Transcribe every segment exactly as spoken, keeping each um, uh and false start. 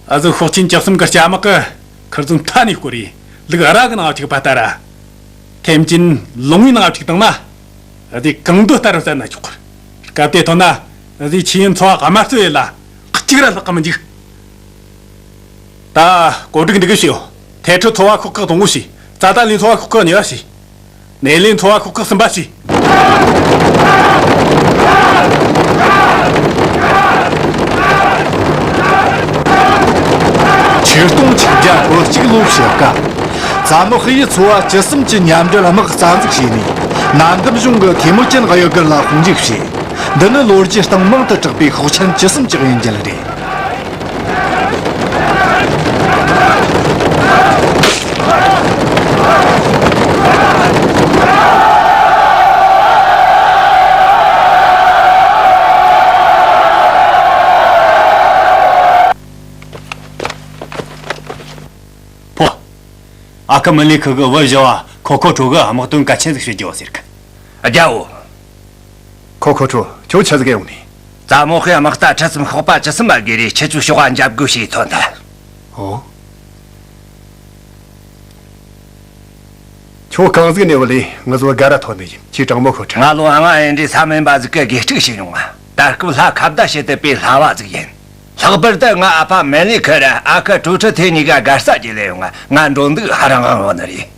ཨ་ཟི་ཤོག་ཆེན་བཅུ་གསུམ་གི་སྐྱ་དམག་གི་ཁིར་ཚོ་མཐའ་ནས་བསྐོར་རེ་ལུག་ར་གི་ནང་བཅུག་པ་ལྟར། ཐེམ་ཅིན་ལུང་བའི་ནང་བཅུག་བཏང་ན། ཨ་ཟི་གང་འདོད་ལྟར་བསད་ན་ཆོག་གི། སྐབས་དེ་ཐོན་ན་ཨ་ཟི་ཆི་ཡན་ཚོ་བ་དམར་གསོད་ཡེད་ལ་གཅིག་ར་ལྷག་གི་མི་འཇུག་ད་གོ་སྒྲིག་འདི་གི་བྱོས། ཐེ་ཁྲི་ཚོ་བ་ཤོག་ཁག་དང་པོ་བྱོས། ཙ་ཏ་ལིན་ཚོ་བ་ཤོག་ཁག་གཉིས་པ་བྱོས། ནེ་ལིན་ཚོ་བ་ཤོག་ཁག་གསུམ་པ་བྱོས། ཆིག་སྟོང་ཆིག་བརྒྱ་གོ་གཅིག་ལོའི་ཕྱེད་ཀ། ཙ་མོ་ཧི་ཡི་ཚོ་བ་བཅུ་གསུམ་གྱི་མཉམ་འབྲེལ་དམག་རྩ་འཛུགས་བྱས་ནས། ནན་ཏན་གཞུང་གི་ཐེ་མུ་ཅིན་གཡུལ་འགུལ་ལ་དཔུང་འཇུག་བྱས། འདི་ནི་ལོ་རྒྱུས་སྟེང་མང་དུ་གྲགས་པའི་ཤོག་ཆེན་བཅུ་གསུམ་གྱི་དབྱིན་ཇི་རེད། ཕོ། ཨ་ཁུ་མི་ལི་ཁི་གི་བུ་བཞི་བ་ཁོ་ཁོ་ཁྲོ་གི་དམག་དོན་གལ་ཆེན་ཟིག་བྱེད་རྒྱུ་ཟེར་གི། རྒྱལ་བོ། ཁོ་ཁོ་ཁྲོ་ཁྱོད་ཆི་ཟིག་ཡོང་ནི། ཙ་མོ་ཧི་དམག་རྟ་ཁྲི་གསུམ་ཤོག་པ་བཅུ་གསུམ་མ་བརྒལ་རེ་ཁྱེད་ཚོའི་ཤོག་པ་འཇབ་དགོས་ཞེས་ཐོན་ཐལ། ཨོ། ཁྱོད་གང་ཟིག་ནས་བུད་ལས་ང་ཚོ་དགའ་ར་ཐོན་ནི་ཡིན། ཁྱེད་དྲང་མོ་ཁོ་ཁྲ། ང་ལོ་ལྔ་ཡིན་དུས་ས་མིན་པ་ཟིག་གི་དགེ་ཕྲུག་བྱས་མྱོང་ང་། ད་སྐབས་ལྷ་ཁ་བརྡ་བྱེད་དུ་པའི་སླ་བ་ཟིག་ཡིན། ལྷག་པར་དུ་ང་ཨ་ཕ་མེ་ལི་ཁི་ར་ཨ་ཁུ་ཀྲུའུ་ཁྲི་ཐེ་གཉིས་ཀ་དགའ་ས་བྱས་ལས་ཡོང་ང་། ང་འགྲོ་འདུག་ཧ་རང་ཧང་ཡོད་ནི་རེད།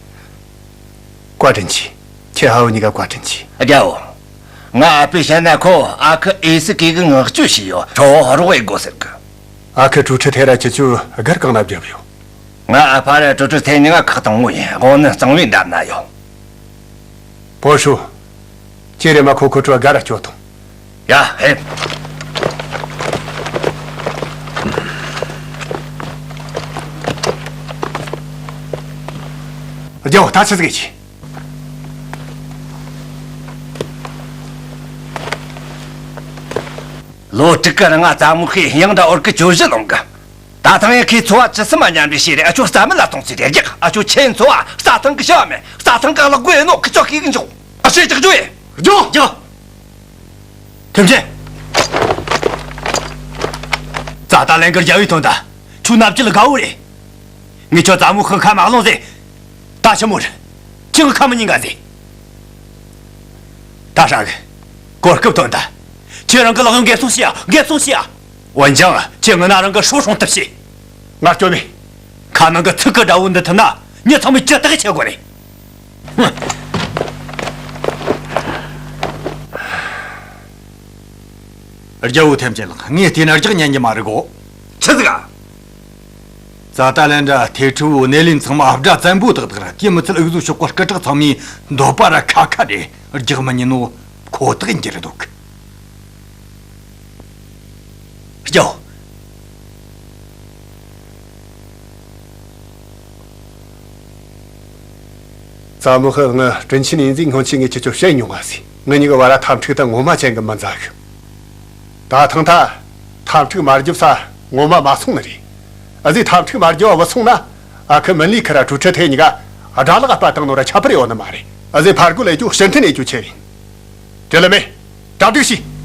བཀའ་དྲིན་ཆེ། ཁྱེད་ཧ་བོ་གཉིས་ཀ་བཀའ་དྲིན་ཆེ། རྒྱལ་བོ། ང་ཨ་ཕས་བཤད་ན་ཁོ་ཨ་ཁུ་ཨེ་སི་ཀི་གི་མངགས་བཅོལ་བྱས་ཡོད། ཁྲོ་བོ་རོགས་ཡེད་དགོས་ཟེར་གི། ཨ་ཁུ་ཀྲུའུ་ཁྲི་ཐེ་ར་ཁྱེད་ཚོས་སྒར་གང་ན་བརྒྱབ་ཡོད། ང་ཨ་ཕ་ར་ཀྲུའུ་ཁྲི་ཐེ་གཉིས་ཀ་ཁག་དང་པོ་ཡིན། དབང་ནི་གཙང་བའི་འདབས་ན་ཡོད། པོ་ཧྲུ། ཁྱེད་རེ་མ་ཁོ་ཁོ་ཁྲོ་སྒར་ར་སྐྱོད་དང་། ཡ་ཧེ། རྒྱལ་བོ་ད་ཆི་ཟིག་གི། ལོ་དྲུག་གི་རིང་ང་ཙ་མོ་ཧི་ཡང་འདྲ་འོར་གི་གྱོད་གཞི་ལངས་གི། ད་ཐང་ཡང་ཁོས་ཚོ་བ་བཅུ་གསུམ་མ་མཉམ་འབྲེལ་བྱས་རེད། ཨ་ཆོ་རྩ་མེད་ལ་གཏོང་རྩིས་རེད། རྒྱག་ཨ་ཆོ་ཁྱེད་ཚོ་བ་རྩྭ་ཐང་གི་བྱ་བ་མེད། རྩྭ་ཐང་གི་གློག་སྒོ་ཡིན་ནོ་ཁི་ཆོ་ཁི་གི་འཇོག་ཨ་ཤེས་ཀྱག་ཇོ་ཡེ། ཇོ་ཇོ། ཐེམ་ཆེན། རྩྭ་ཐང་ལེན་གར་རྒྱལ་བའི་དོན་དང་ཁྱོད་ནབ་ཀྱི་ལ་དགའ་བོ་རེད། ངས་ཁྱོད་ཙ་མོ་ཧི་ཁ་མ་ལོང་ཟེ། ད་ཆི་མོ་རེད། ཁྱི་ངི་ཁ་མི་ཉན་ག་ཟེ། ད་ཧྲ་གི། གོ་སྐབས་དོན་དང་། ཁྱེད་རང་གི་ལག་ཡོང་འགེབས་སོང་ཤི་ཡ། འགེབས་སོང་ཤི་ཡ། འོན་ཀྱང་ཁྱེད་ངི་ན་རང་གི་ཧྲོ་ཧྲོང་ཐུབ་ཤི། ང་སྐྱོ་མེད། ཁ་ནང་གི་ཚིག་གི་དགྲ་བོ་འདི་ཐུབ་ན་མྱི་ཚང་མས་ཇི་ལྟར་བྱེད་དགོས་རེད། རྒྱལ་བོ་ཐེམ་ཅན་ལགས། ངས་བལྟས་ན་རྒྱག་ཉན་གྱི་མ་རེད་གོ། ཆི་ཟིག་ཨ། ཙ་ཏ་ལན་དྲ་ཐེ་ཁྲི་བོ་ནེ་ལིན་ཚང་མ་ཨབ་དྲ་བཙན་པོ་དག་དག་ར། དེ་མི་ཚད་འུ་ཟོ་ཤོག་གོ་སྐུ་དྲག་ཚང་མའི་འདོད་པ་ར་ཁ་ཁ་རེད། རྒྱག་མི་ཉན་ནོ་ཁོ་ཐག་ཡིན་གྱི་རེད་འདུག་རྒྱལ་བོ། ཙ་མོ་ཧི་ང་དྲིན་ཆེན་ཡིན་ཟིག་སྔོན་ཆད་ངས་ཁྱེད་ཚོ་བཤད་མྱོང་བ་ཟིག་ངེད་གཉིས་ཀྱི་བར་ཐབས་འཁྲུག་ད་ངོ་མ་ཅན་གི་མི་མཛའ་གི། ད་ཐང་ཐ། ཐབས་འཁྲུག་མ་རྒྱབ་ས་ངོ་མ་མ་སོང་ནི་རེད། ཨ་ཟི་ཐབས་འཁྲུག་མ་རྒྱབ་བ་སོང་ན། ཨ་ཁུ་མི་ལི་ཁི་ར་གྲུ་ཁྲི་ཐེ་གཉིས་ཀ་དགྲ་ལག་ཨ་པ་བཏང་ནོ་ར་ཁྱད་པར་ཡོད་ནི་མ་རེད། ཨ་ཟི་ཕར་རྒོལ་ལས་རྒྱུ་ཕྱིར་འཐེན་ལས་རྒྱུ་ཆེ་ཡིན། དྲི་ལ་མེ། གྲ་སྒྲིག་བྱོས།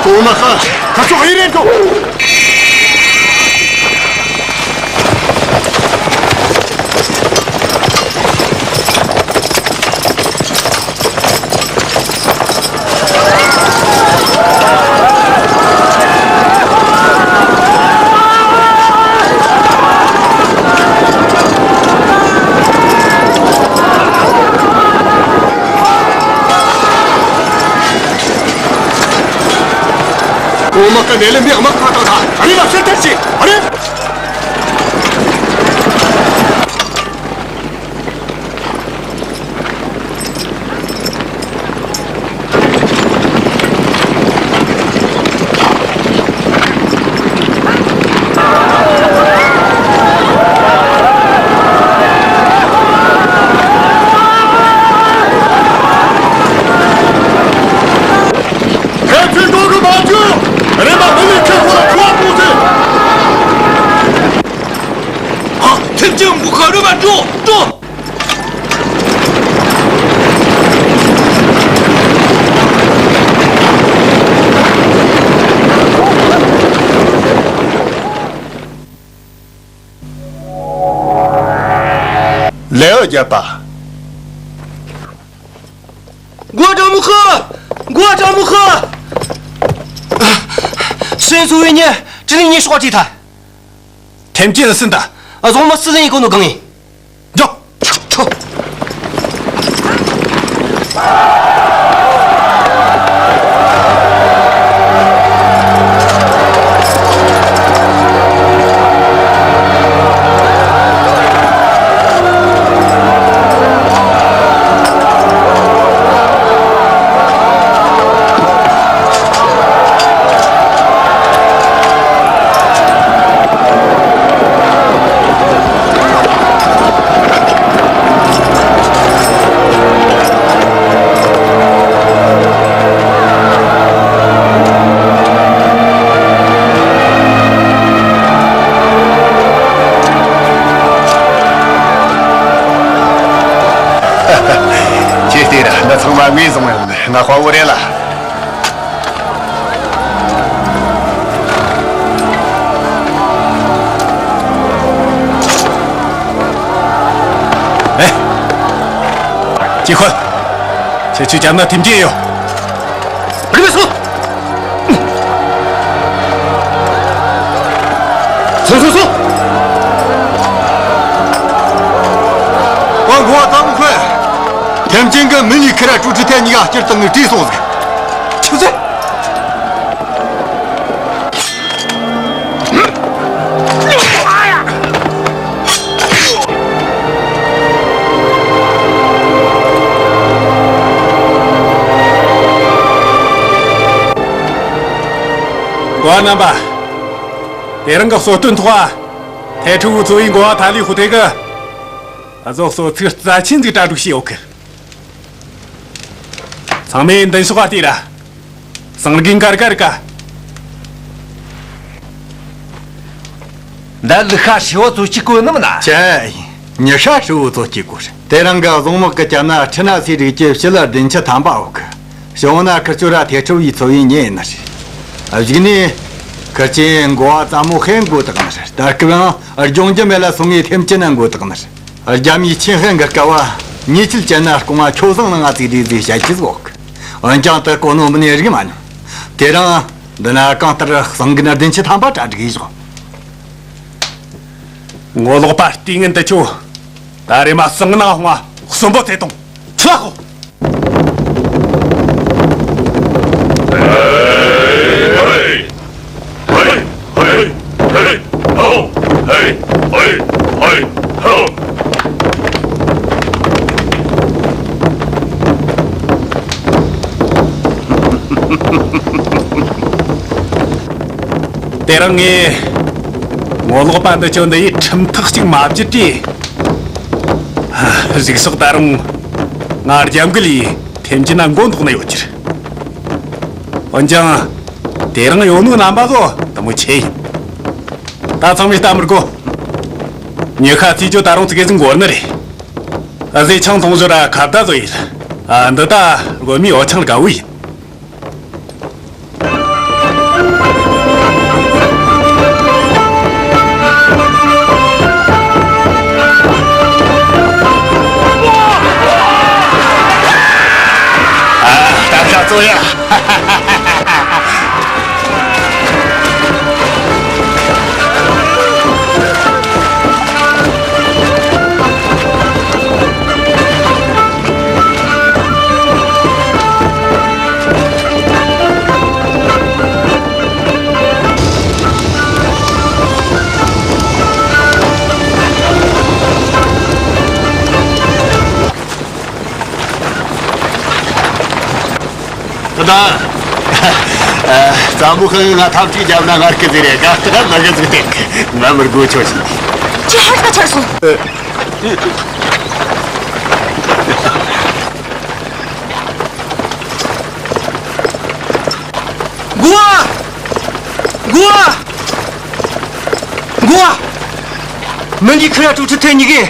འོ་མ་ཁ། ཁ་ཕྱོགས་ཨེ་རེད་འགྲོ། འོ་མ་ཀ་ནས་ལས་མི་དམག་ཁ་བཏང་ཐ། ཨ་རི་ལ་ཕྱིར་ཐར་ཅིག་ཨ་རི། ཕན་ཚུན་འགྲོ་གི་མ་བཅུག་རེམ་མ་མི་ལུས་ཁྱེར་ཁོ་ལ་ཁུ་བ་སྤོ་ཟེར། ཨ། ཐེབས་ཀྱི་མགོ་ཁ་རུ་མ་འགྲོ་འགྲོ། ལེའུ་བརྒྱད་པ། མགོ་ཀྲང་མོ་ཧི། མགོ་ཀྲང་མོ་ཧི། ཤེས་སུ་ཝེ་ཉེ་ཀྲི་ལི་ཉེ་ཤོག་ཅི་ཐ། ཐེམ་ཅི་ལ་སུན་ད། ཨ་བཟང་མ་སུ་ལེན་ཡི་གོ་ནོ་གང་ཡིན། འགྲོ། ཆོ། ཁྱེད་ལྟོས་ར། འདི་ཚང་མ་ངོས་བཟུང་ཡོང་ནི་ང་དཔའ་བོ་རེད་ལ། ཨེ། ཅི་ཁོ། ཁྱེད་ཚོས་བརྒྱབ་ན་ཐེམ་ཅི་ཡོད། རིག་པས་སོ། སོང་སོང་སོང་། ཨོ་མགོ་བ་ཙམ་ཁོས། ཐེམ་ཅིན་གྱི་མི་ལུས་ཁེ་ར་ཀྲུའུ་ཁྲི་ཐན་གཉིས་ཀ་སྤྱིར་བཏང་གི་བྲིས་སོང་ཟིག་ཆུ་ཚོད། འགོ་བ་རྣམ་པ། དེ་རིང་གི་གསོལ་སྟོན་ཐོག་ཐའེ་ཁྲི་བུ་ཚོ་བའི་འགོ་བ་ཐ་ལི་ཧུ་ཐེ་གི་ཨ་ཟོ་གསོལ་ཚིགས་རྩ་ཆེན་ཟིག་གྲ་སྒྲིག་བྱས་ཡོད་གི། ཚང་མས་མདུན་ཕྱོགས་ལ་བལྟས་ར། སང་རྒན་ཀར་ཀར་ཀ། འདི་ལུག་ཤ་ཧྲིལ་བོ་ཚོ་གཅིག་གོ་ནི་མིན་ན། ཅི། མྱི་ཤ་ཧྲིལ་བོ་ཚོ་གཅིག་གོ་རེད། དེ་རིང་གི་བཟང་མོ་གི་རྒྱབ་ན་ཁྲི་ན་སའི་རིགས་ཀྱི་ཕྱི་ལ་བདུན་ཅུ་ཐམ་པ་འོག་གི། བྱང་ན་ཁིར་ཆོ་ར་ཐེ་ཁྲི་བའི་ཚོ་བའི་ཉེ་ཡིན་ནི་རེད། གཞུག་ནས་ཁིར་ཆེན་འགོ་བ་ཙམ་མོ་ཧེ་འགོ་དག་ནི་རེད། ད་སྐབས་ཡང་ཨར་སྦྱོང་རྒྱུ་མེད་ལ་སོང་ངས་ཐེམ་ཅི་ན་འགོ་དག་ནི་རེད། རྒྱ་མིའི་ཆིན་ཧན་གི་སྐབས་བ་ཉེས་ཆད་བཅད་ན་རྐང་བ་ཁྱོ་བཟང་ལ་ང་ཚིག་རེད་ཟེར་བཤད་ཀྱི་ཟོག་འོན་ཀྱང་དེ་གོ་ནོ་མིན་ནས་རིག་མ་མྱོང་། དེ་རིང་འདི་ན་གང་ལྟར་གསང་གི་ན་བདུན་ཅུ་ཐམ་པ་གྲ་སྒྲིག་ཡིས་ཤོག་ངོ་ལོག་པ་ལྟས་ངན་འདི་ཆོ། ད་རེ་མ་གསང་ནང་ཧོང་བ་གསོན་པོ་ཚེ་དང་ཚུལ་ཧོ། དེ་རིང་ངས་ངོ་ལོག་པ་འདི་ཆོ་འདི་ཡི་ཁྲིམས་ཐག་གཅིག་མ་བཅད་དུས། གཞུག་ཕྱོགས་ད་རུང་ང་རྒྱབ་འགལ་ཡིས་ཐེམ་ཅི་ན་མགོ་འདོགས་ནས་ཡོད་ཀྱི་རེད། འོན་ཀྱང་དེ་རིང་ཡོང་ནོ་རྣམ་པ་ཚོ་དུ་མོ་ཆེ་ཡིན། ད་ཚང་མས་ལྟ་མི་དགོས། ཉི་ཤ་རྩིས་ཆོ་ད་རུང་ཙི་གེ་ཟིག་འགོར་ནི་རེད། ཨ་ཟེ་ཆང་འཐུང་ཞོར་ར་ཁ་བརྡ་བཟོ་ཡིན། ཨ་འདི་ད་དགོན་མིའི་འོ་ཆང་དགའ་བོ་ཡིན། ཨ། སྟབས་ཤ་ཚོ་ཡ། ད། ཨ། ཙ་མོ་ཁང་ང་ཐབས་ཅིག་བརྒྱབ་ན་ངར་སྐད་ཟེར་རེ་དགའ་སྟེ་མ་གི་ཟིག་སྟེ། ང་མི་དགོས་ཆོག་ཞིག་ཅི་ཧར་ད་ཆར་སོང་། ཨེ། འགོ་བ། འགོ་བ། མི་འདི་ཁི་ར་ཀྲུའུ་ཁྲི་ཐེ་གཉིས་ཀས།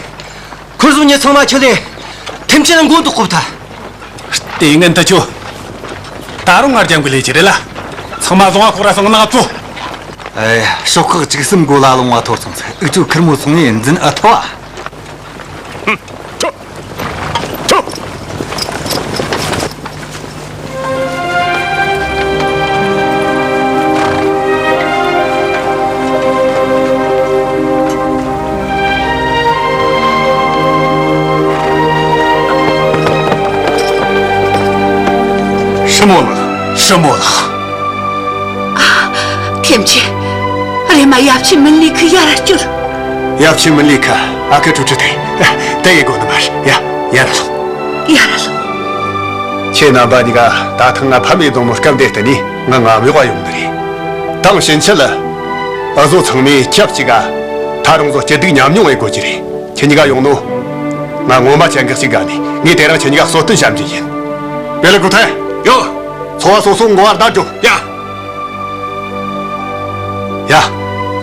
ཁོར་ཟུང་ཉེ་ཚང་མ་ཁྱེར་ལས། ཐེམ་ཆེན་ལ་མགོ་འདོགས་གོ་ཐལ། ལྟས་ངན་ད་ཁྱོད། ད་རུང་ང་རྒྱབ་གི་ལས་ཀྱི་རེད་ལ། ཚང་མ་བཟུང་བ་ཁོ་ར་སོང་ན་ང་ཚོ། ཨེ། ཤོག་ཁག་བཅུ་གསུམ་མགོ་ལ་ལོང་བ་ཐོར་སོང་ཚེ་ཨུ་ཚོ་ཁིར་མོ་སོང་ངས་འཛིན་ཨ་ཐུ་བ། ཧུམ། ཐུ། ཐུ། ཧྲི་མོ་ལགས། ཧྲི་མོ་ལགས། ཨ། ཐེམ་ཆེན། རེམ་མ་ཡབ་ཆེན་མིན་ལི་ཁི་ཡར་ར་སྐྱོར། ཡབ་ཆེན་མིན་ལི་ཁི། ཨ་ཁུ་ཀྲུའུ་ཁྲི་ཐེ། དེ་ཡི་དགོས་ནི་མ་རེད། ཡ། ཡར་ར་ལོག་ཡར་ར་ལོག་ཁྱེད་རྣམ་པ་གཉིས་ཀ་ད་ཐེངས་ང་ཕ་མའི་སྡོང་མོ་སྐབས་འདི་བསྟུན་ནས་ང་ངམ་ཡོག་ག་ཡོང་ནི་རེད། དེང་ཕྱིན་ཆད་ལ། འུ་ཟོ་ཚང་མས་ཆབས་ཅིག་ག་ད་རུང་ཟོ་སྐྱིད་སྡུག་མཉམ་མྱོང་བྱེད་དགོས་ཀྱི་རེད། ཁྱེད་གཉིས་ཀ་ཡོང་ནོ། ང་ངོ་མ་ཅན་གི་གཅིག་དགའ་ནས་ངས་དེ་རིང་ཁྱེད་གཉིས་ཀ་གསོལ་སྟོན་བྱ་རྒྱུ་ཡིན། བེ་ལི་ཀུ་ཐེ། ཡོ། ཚོ་བ་སོ་སོ་མགོ་བར་བརྡར་འགྲོ། ཡ། ཡ།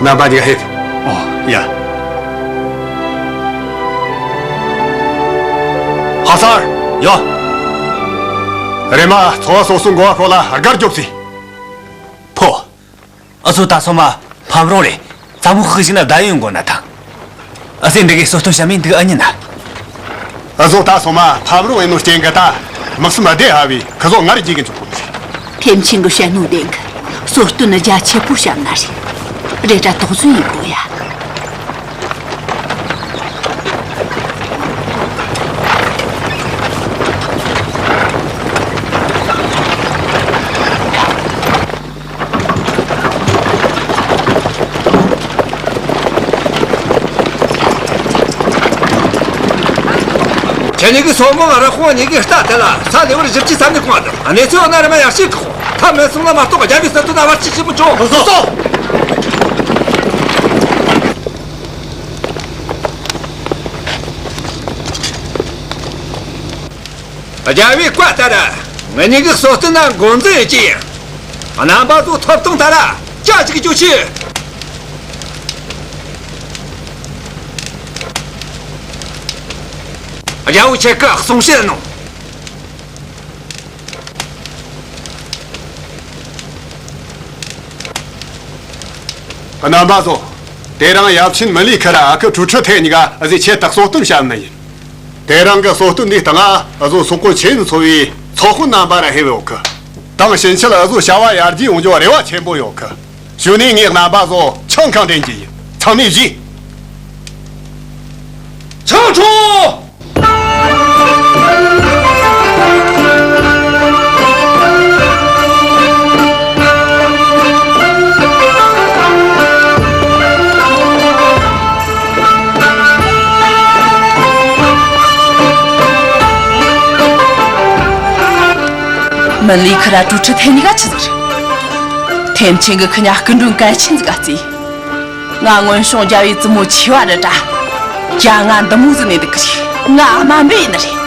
རྣམ་པ་གཉིས་ཀ་ཕེབས། ཨོ། ཡ། ཧ་སར། ཡོ། རེམ་མ་ཚོ་བ་སོ་སོ་མགོ་བ་ཁོ་ལ་སྒར་རྒྱོབ་སི། ཕོ། ཨུ་ཚོ་ད་སོ་མ་ཕམ་རོང་རེད། ཙ་མོ་ཁག་ཞིག་ན་བདའ་ཡོང་དགོ་ན་ཐང་། ཨ་སེ་འདི་གའི་གསོལ་སྟོན་བྱ་མིན་འདུག་ཨ་ཉིན་ན། ཨུ་ཚོ་ད་སོ་མ་ཕམ་རོང་ཡིན་ནོ་རྐྱེན་གི་ད་དམག་སུམ་བདེ་ཧ་བི་ཁི་ཚོ་ངར་རྒྱས་གི་འཇུག་གོ་ནི་རེད། ཐེམ་ཆེན་གི་བཤད་ནོ་བདེན་གི། གསོལ་སྟོན་ནི་རྒྱ་ཆེ་པོ་བཤམ་ན་རེད། རེ་དྲ་དོགས་ཟོན་ཡིན་དགོ་ཡ། ཁྱེད་གཉིས་ཀྱི་སོ་མོ་ང་རང་ཁོང་གཉིས་ཀྱི་རྟ་དེ་ལ་ས་ལེ་བར་བཞི་བཅུ་ས་ནས་གོང་དུ་གནས་ཚུལ་འོ་ན་རེ་མ་ཡར་ཞིག་གི་ཁོང་ཐབས་མེད་སོང་ན་མ་གཏོགས་རྒྱ་མིའི་སྲིད་དོན་ལ་བར་ཆད་ཆེན་པོ་བྱུང་། ལགས་སོ། རྒྱལ་བའི་བཀའ་ལྟར་ང་གཉིས་ཀྱི་གསོལ་སྟོན་ན་འགོ་འཛིན་ཡོད་ཀྱི་ཡིན། རྣམ་པ་ཚོ་ཐོབ་ཐང་ལྟར་ཅག་ཅིག་རྒྱུ་ཆེ། རྒྱལ་བོ་ཁྱེད་ཀྱིས་གསུང་བཤད་གནང་། རྣམ་པ་ཚོ། དེ་རིང་ཡབ་ཆེན་མི་ལི་ཁི་ར་ཨ་ཁུ་ཀྲུའུ་ཁྲི་ཐེ་གཉིས་ཀ་ཨ་ཟེ་ཆེད་དུ་གསོལ་སྟོན་བཤམས་ནི་ཡིན། དེ་རིང་གི་གསོལ་སྟོན་འདིའི་སྟེང་ང་ཨ་ཟོ་སོག་པོ་ཆེན་ཚོ་བའི་ཚོགས་དཔོན་རྣམ་པ་ར་ཧེ་བོ་ཡོད་གི། དེང་ཕྱིན་ཆད་ཨ་ཟོ་བྱ་བ་ཡར་རྒྱས་ཡོང་རྒྱུ་རེ་བ་ཆེན་པོ་ཡོད་གི། གཞུག་ནས་ངས་རྣམ་པ་ཚོ་ཆང་ཁང་འདྲེན་གྱི་ཡིན། ཚང་མས་བཞེས། ཆང་འཁྲོག་མི་ལི་ཁི་ར་ཀྲུའུ་ཁྲི་ཐེ་གཉིས་ཀ་ཆི་ཟིག་རེད། ཐེམ་ཆེན་གི་ཁི་ཉ་སྐུ་མགྲོན་གལ་ཆེན་ཟིག་ག་བརྩིས། ང་སྔོན་བྱུང་རྒྱལ་བའི་བཙུན་མོ་ཆེ་བ་རི་དྲ། རྒྱ་ང་འདི་མོ་ཟིག་ནས་འདུག་གི་རེད། ང་དམའ་འབེབས་ཡིན་ནི་རེད།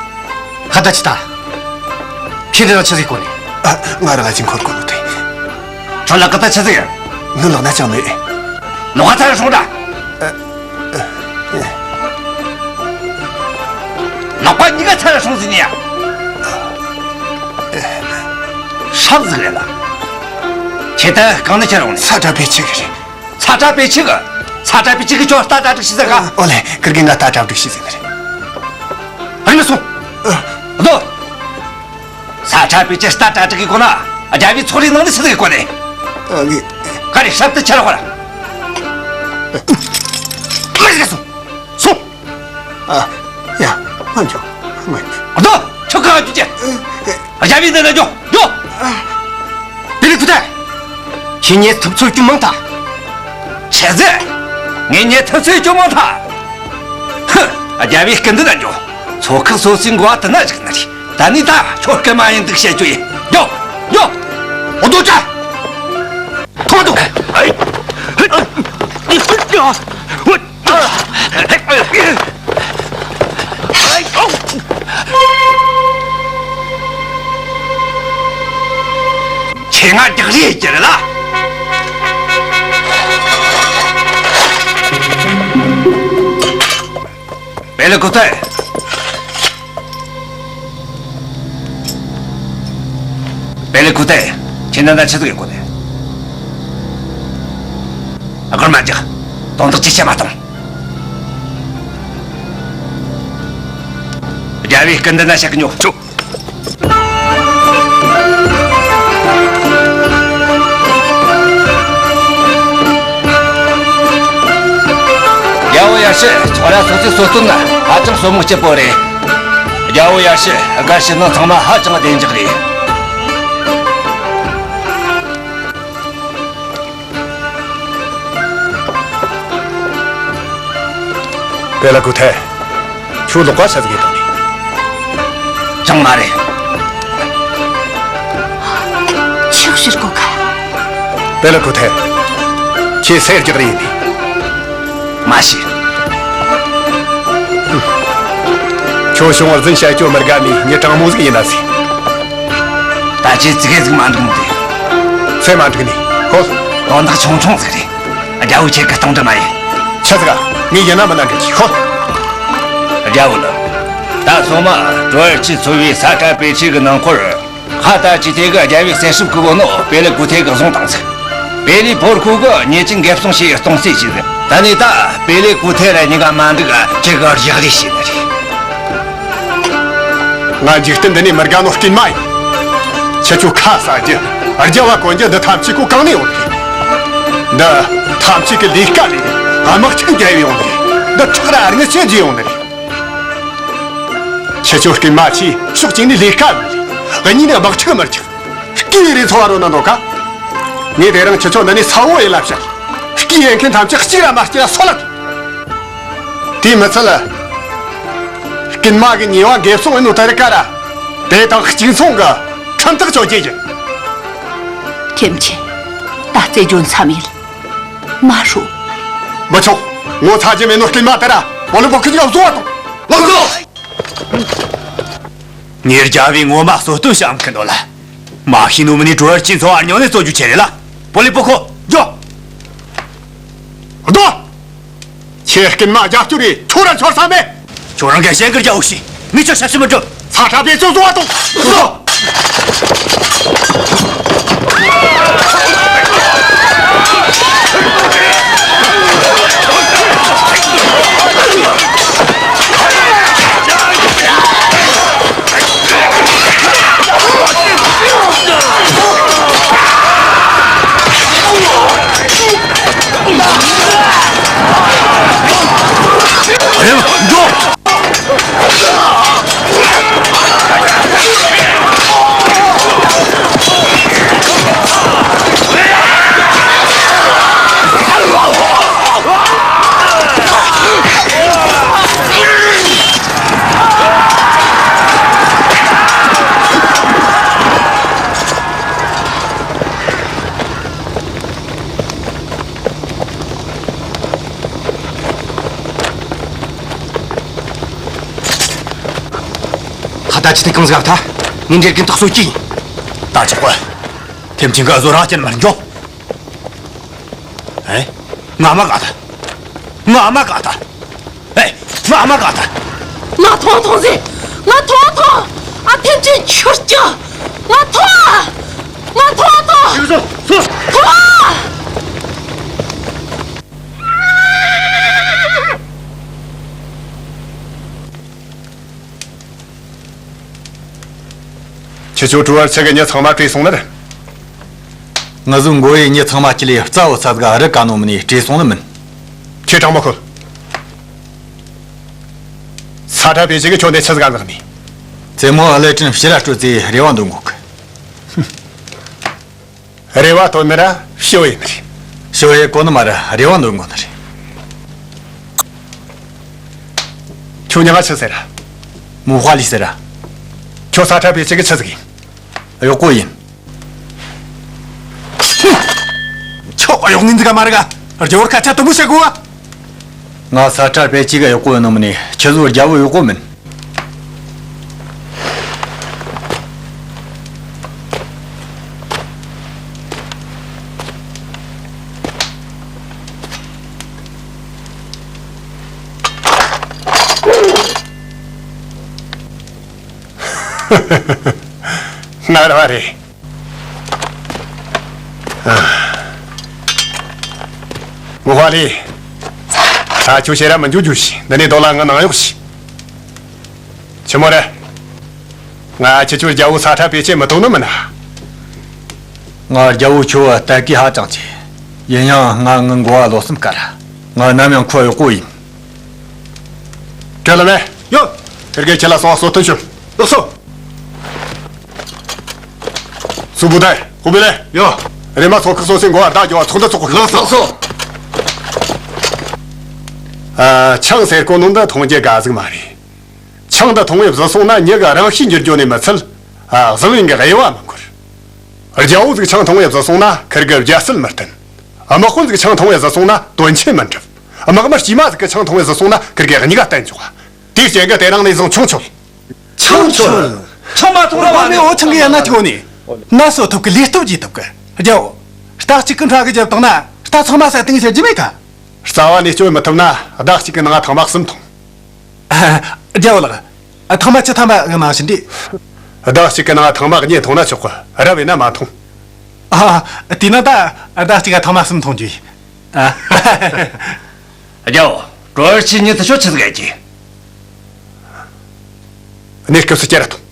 ཁ་བརྡ་ཅི་ལྟ། ཁྱེད་འདི་ལ་ཆི་ཟིག་གོ་ནི། ཨ། ང་རང་ལ་ཅིག་འཁོར་གོ་ནོ་དེ། ཁྱོད་ལ་ཀི་ད་ཆི་ཟིག་ཡིན། ངི་ལོག་ན་ཅང་མེད། ལོག་ཚ་ཡ་སོང་ད། ཨ། ལག་པ་གཉིས་ཀ་ཚ་ཡ་སོང་ཟིན་ནི་ཡ། ཧྲབ་ཟིག་རེད་ལ། ཁྱེད་ད་གང་ནས་ཁྱེར་ཡོང་ནི། ས་ཁྲ་པེ་ཆི་གི་རེད། ས་ཁྲ་པེ་ཆི་གི། ས་ཁྲ་པེ་ཆི་གི་ཁྱོད་རྟ་གྲ་སྒྲིག་ཤི་ཟེར་ག། ཨོ་ལེ། ཁིར་གི་ང་རྟ་གྲ་སྒྲིག་ཤི་ཟེར་ནི་རེད། ཨ་ནི་སོང་། ཨ། ལོ། ས་ཁྲ་པེ་ཆི་རྟ་གྲ་སྒྲིག་གི་གོ་ན། རྒྱལ་བའི་ཚོགས་རའི་ནང་ནས་ཆི་ཟིག་གི་གོ་ནས། ཨ། ངས། ག་རེ་ཞབས་ཏུ་ཁྱེར་བར། མི་ཟིག་སོང་། སོང་། ཨ། ཡ། ང་འགྱོ། ང་འགྱོ། རྡོ། ཁྱོད་གང་འགྱོ་རྒྱུ། རྒྱལ་བའི་འདི་ན་འགྱོ། འགྱོ། པེ་ལི་ཁུ་ཐེ། ཁྱེད་ཉལ་ཐུབ་ཚོད་རྒྱུ་མང་ཐལ། ཆི་ཟེར། ངས་ཉལ་ཐུབ་ཚོད་རྒྱུ་མང་ཐལ། ཧུ། རྒྱལ་བའི་སྐུ་མདུན་ན་འགྱོ། ཚོགས་ཁག་སོ་སོའི་འགོ་བ་དེ་ན་བཞུགས་ནི་རེད། ད་ནི་ད་ཁྱོད་སྐུ་མ་ཡིན་འདུག་བཤད་རྒྱུ་ཡིན། འགྱོ། འགྱོ། འོ་དོ་ཅ། ཐོང་དུ། ཁྱེད་ང་རྒྱག་རེས་བྱེད་ལ། པེ་ལི་ཁུ་ཐེ། པེ་ལི་ཁུ་ཐེ། ཁྱེད་འདི་ན་ཆི་ཟིག་ཡོད་གོ་ནས། ཨ། སྒོར་མ་རྒྱག། དོན་དག་ཅི་བྱེད་མ་བཏང་། རྒྱལ་བའི་སྐུ་མདུན་ན་ཞག་ཉོ། ཆོ། རྒྱལ་བོ་ཡར་ཞུ། ཚོགས་ར་སོ་སོའི་སོ་སྟོན་ན་ཧ་ཅང་སོ་མོ་སྐྱིད་པོ་རེད། རྒྱལ་བོ་ཡར་ཞུ། དགའ་བྱེད་ནང་ཚང་མ་ཧ་ཅང་བདེ་འཇགས་རེད། པེ་ལ་ཀུ་ཐེ། ཁྱོད་ལོག་པ་ཆ་ཟིག་གིས་བཏང་ནས། ཅང་མ་རེད། ཆོག་ཤེས་གོ་ཁ། པེ་ལ་ཀུ་ཐེ། ཁྱེད་སེར་རྒྱག་རེ་ཡིན་ནི། མ་ཤེས། ཁྱོད་བྱུང་བར་འཛིན་བྱ་སྐྱོ་མི་དགའ་མི་མྱི་དྲང་མོ་ཟིག་ཡིན་ན་ཟིག། ད་ཁྱེད་ཙི་གེ་ཟིག་མ་འགྲིག་ནི་རེད། སེ་མ་འགྲིག་ནི། ཧོ། དོན་དག་ཆུང་ཆུང་ཟིག་རེད། རྒྱལ་བོ་ཁྱེད་ཀྱི་གཏོང་འདྲི་མ་ཡིན། ཆི་ཟིག་ག། ངས་ཡིན་ན་མིན་ན་འགྲིག་གི། ཧོ། རྒྱལ་བོ་ལགས། ད་སོ་མ་ཀྲོའུ་ཨེར་ཆི་ཚོ་བའི་ས་ཁྲ་པེ་ཆི་གི་ནང་འཁོར། ཧ་ད་ཅི་ཐེ་གི་རྒྱལ་བའི་གསན་ཧྲུབ་ཀུ་བོ་ནོ་པེ་ལེ་ཀུ་ཐེ་གི་བཟུང་བཏང་ཟིག་པེ་ལི་ཕོར་ཁུ་གི་ཉེ་ཅིང་འགེབས་སྲུང་བྱས་གཏོང་རྩིས་བྱས་ཟིག་ད་ནི་ད་པེ་ལེ་ཀུ་ཐེ་ར་ཉི་ག་མ་འདུག་ག་ཅི་གི་རྒྱག་རེས་བྱས་ནི་རེད། ང་འཇིག་རྟེན་འདི་ནས་མི་དགའ་ནོ་རྐུན་མ་ཡིན། ཁྱེད་ཆོ་ཁ་ཟ་རྒྱུ། རྒྱབ་བ་གོན་རྒྱུ་འདི་ཐམས་ཅད་ཁོ་གང་ནས་ཡོང་ནི་རེད། འདི་ཐམས་ཅད་ཀྱི་ལས་ཀ་ལས་དམག་ཆེན་རྒྱབ་ཡོང་ནི་རེད། འདི་ཁྲག་ར་རྔུལ་ཆུ་རྒྱུ་ཡོང་ནི་རེད། ཁྱེད་ཆོ་རྐུན་མ་ཆེ་ཕྱོགས་གཅིག་ནས་ལས་ཀ་ལས་རེད། གཉིས་ནས་དམག་འཁྲུག་མི་རྒྱག་སྐུའི་རེ་འཚོ་བ་རོལ་ན་འདོད་ག་ངས་དེ་རིང་ཁྱེད་ཆོ་འདི་ནས་ས་འོག་ཡི་ལབ་བྱ། སྐུའི་ཡན་མཁན་ཐམས་ཅད་གཅིག་ར་མ་སྐྱེ་ལ་སོད་ལ། དེས་མི་ཚད་ལ། རྐུན་མ་གི་ཉེས་པ་འགེབས་སྲུང་ཡིན་ནོ་དེ་རིགས་ཀ་ར། དེ་དང་གཅིག་མཚུངས་གི་ཁྲིམས་ཐག་གཅོད་རྒྱུ་ཡིན། ཐེམ་ཆེན། ད་རྩེ་འཇོན་མཚམས་ཡིན། མ་ཧྲུ། མི་ཆོག་ངོ་ཚ་རྒྱུ་མེད་ནོ་རྐུན་མ་དེ་ར་བོ་ལི་པོ་ཁི་ཉག་བཟོ་བ་དང་། ལགས་སོ། ངས་རྒྱལ་བའི་ངོ་མ་གསོལ་སྟོན་བྱ་མི་ཁུ་འདོད་ལ། མ་ཤི་ནུ་མི་ནི་གྲོ་ཡར་ཅི་འཚོ་བར་ཉོ་ནས་གསོ་རྒྱུ་ཆེ་རེད་ལ། པོ་ལི་པོ་ཁོ་འགྱོ། སྡོད། ཁྱེད་རྐུན་མ་རྒྱབ་སྐྱོར་རེ་ཁྱོད་ར་འཆོར་ས་མེད། ཁྱོད་རང་གི་ཞེན་ཁར་རྒྱག་འོ་ཤི། ངས་ཁྱོད་ཤ་ཤི་མི་འགྲོ། ས་ཁྲ་བེད་སྤྱོད་བཟོ་བ་དང་། སོ། ཧ་ད་ཅི་ཐེ་གང་ཟིག་ཐ། ངས་འདྲེར་གིན་ཐག་སོ་ཀྱི་ཡིན། ད་ཆོག་གོ། ཐེམ་ཆེན་གི་བཟོ་རང་ཅན་མར་འགྱོ། ཨེ། ང་མ་ག་ད། ང་མ་ག་ད། ཨེ། ང་མ་ག་ད། ང་ཐོང་ཐོང་ཟེ། ང་ཐོང་ཐོང་། ཨ་ཐེམ་ཆེན་ཆུར་སྐྱོ། ང་ཐོང་། ང་ཐོང་ཐོང་། ཐོང་། ཁྱེད་ཆོ་གྲུ་བར་ཆེ་གི་མྱི་ཚང་མ་བྲོས་སོང་ནི་རེད། ང་ཚོའི་མགོ་ཡི་མྱི་ཚང་མ་ཁྱི་ལས་རྩ་བོ་ཚ་ཟིག་རི་ཀ་ནོ་མི་ནས་བྲོས་སོང་ནི་མིན། ཁྱེད་དྲང་མོ་ཁོལ། ས་ཁྲ་བེ་ཆེ་གི་ཁྱོད་འདི་ཆི་ཟིག་ལག་ནས། རྩེ་མོ་ཨ་ལེ་ཀྲིན་ཕྱི་ར་སྤྲོད་ཚེ་རེ་བ་འདོན་གོ་གི། རེ་བ་བཏོན་ནི་ར་ཤི་བོ་ཡིན་ནི་རེད། ཤི་བོ་ཡི་གོ་ནི་མ་ར་རེ་བ་འདོན་གོ་ནི་རེད། ཁྱོད་ཉག་ཆི་ཟེར་ར། མུ་ཧ་ལི་ཟེར་ར། ཁྱོད་ས་ཁྲ་བེ་ཆེ་གི་ཆི་ཟིག་ཡིན། གཡོག་པོ་ཡིན། ཁྱོད་གཡོག་ངན་ཟིག་ག་མ་རེད་ག་རྒྱ་བོར་ཁ་ཆ་དུ་མུ་བྱེད་དགོས་བ། ང་ས་ཁྲ་བེ་ཆེ་གི་གཡོག་པོ་ཡིན་ནོ་མིན་ནི་ཁྱེད་ཚོ་རྒྱལ་བོའི་གཡོག་པོ་མིན། ངར་བ་རེད། མུ་ཧ་ལི། ད་ཁྱོད་ཕྱིར་ར་མི་འཇུག་རྒྱུ་ཞིག་འདི་ནས་རྡོ་ལ་ང་ནང་གཡོག་ཞིག་ཆི་མོ་རེད། ང་ཁྱེད་ཆོའི་རྒྱལ་བོ་ས་ཁྲ་བེ་ཆེ་མི་ཐུབ་ནི་མིན་ན། ང་རྒྱལ་བོ་ཁྱོད་བ་ལྟ་གི་ཧ་ཅང་ཆེ། ཡིན་ཡང་ང་ངི་མགོ་བ་ལོ་གསུམ་དཀར། ང་ནམ་ཡང་ཁོའི་གཡོག་པོ་ཡིན། བྲེལ་ལ་མེད། ཡོད། ཁིར་གེ་ཁྱེད་ལ་སོང་བ་སོ་ཐོན་ཤོད། ལགས་སོ། སུ་བུ་དའི་ཧུ་བི་ལེ། ཡོད། རེ་མ་ཚོ་ཁག་སོ་སེ་མགོ་བ་བདག་རྒྱོ་བ་ཚོགས་འདུ་ཚོགས་གོ། ལགས་སོ། ཨ། ཆང་ཟེར་གོ་ནོ་འདི་འཐུང་རྒྱུ་དགའ་ཟིག་མ་རེད། ཆང་འདི་འཐུང་བས་བཟི་སོང་ན་མྱི་གི་རང་ཤེད་འགྱུར་རྒྱུ་ནས་མི་ཚད། ཨ། བཟི་བའི་གི་དབྱེ་བ་མི་འཁོར། རྒྱལ་བོ་ཟིག་ཆང་འཐུང་བས་བཟི་སོང་ན་ཁིར་གི་རྒྱལ་སྲིད་མི་བརྟན། དམག་དཔོན་ཟིག་ཆང་འཐུང་བས་བཟི་སོང་ན་དོན་ཆེན་མི་འགྲུབ། དམག་མི་དཀྱུས་མ་ཟིག་གི་ཆང་འཐུང་བས་བཟི་སོང་ན་ཁིར་གི་གཉིས་ཀ་བརྟན་འཇོག་དེའི་རྐྱེན་གྱིས་དེ་རིང་ནས་བཟུང་ཆང་མཆོད། ཆང་མཆོད། ཆང་མ་འཐུང་ར་བ་ནི་འོ་ཆང་གི་ཡ་ན་ཁྱོ་ནི། ན་སོ་ཐུབ་གི་ལས་སྟོབས་ཀྱིས་ཐུབ་གི། རྒྱལ་བོ། རྟ་གཅིག་གི་འཕྲ་གི་རྒྱབ་བཏང་ན་རྟ་ཚང་མ་ས་སྟེང་བྱེད་རྒྱུ་མེད་ཀ་རྩ་བ་ནས་སྐྱོན་མི་ཐུབ་ན་བདག་གཅིག་གི་ནང་ཐང་མ་གསུམ་འཐུང་། རྒྱལ་བོ་ལགས། ཐང་མ་ཆུ་ཐང་མ་གི་ནང་བཞིན་འདི། ཟླ་གཅིག་གི་ནང་ཐེངས་མ་གཉིས་འཐུང་ན་ཆོག་གི། རབ་ཡིན་ན་མ་འཐུང་། ཨ། དེས་ན་ད་ཟླ་གཅིག་ག་ཐེངས་མ་གསུམ་འཐུང་རྒྱུ་ཡིན། ཨ། རྒྱལ་བོ། ཀྲོའུ་ཨེར་ཆི་ཉིད་དེ་ཆོ་ཆི་ཟིག་ཡེད་རྒྱུ། གནས་སྐབས་སུ་སྐྱུར་ར་ཐོངས།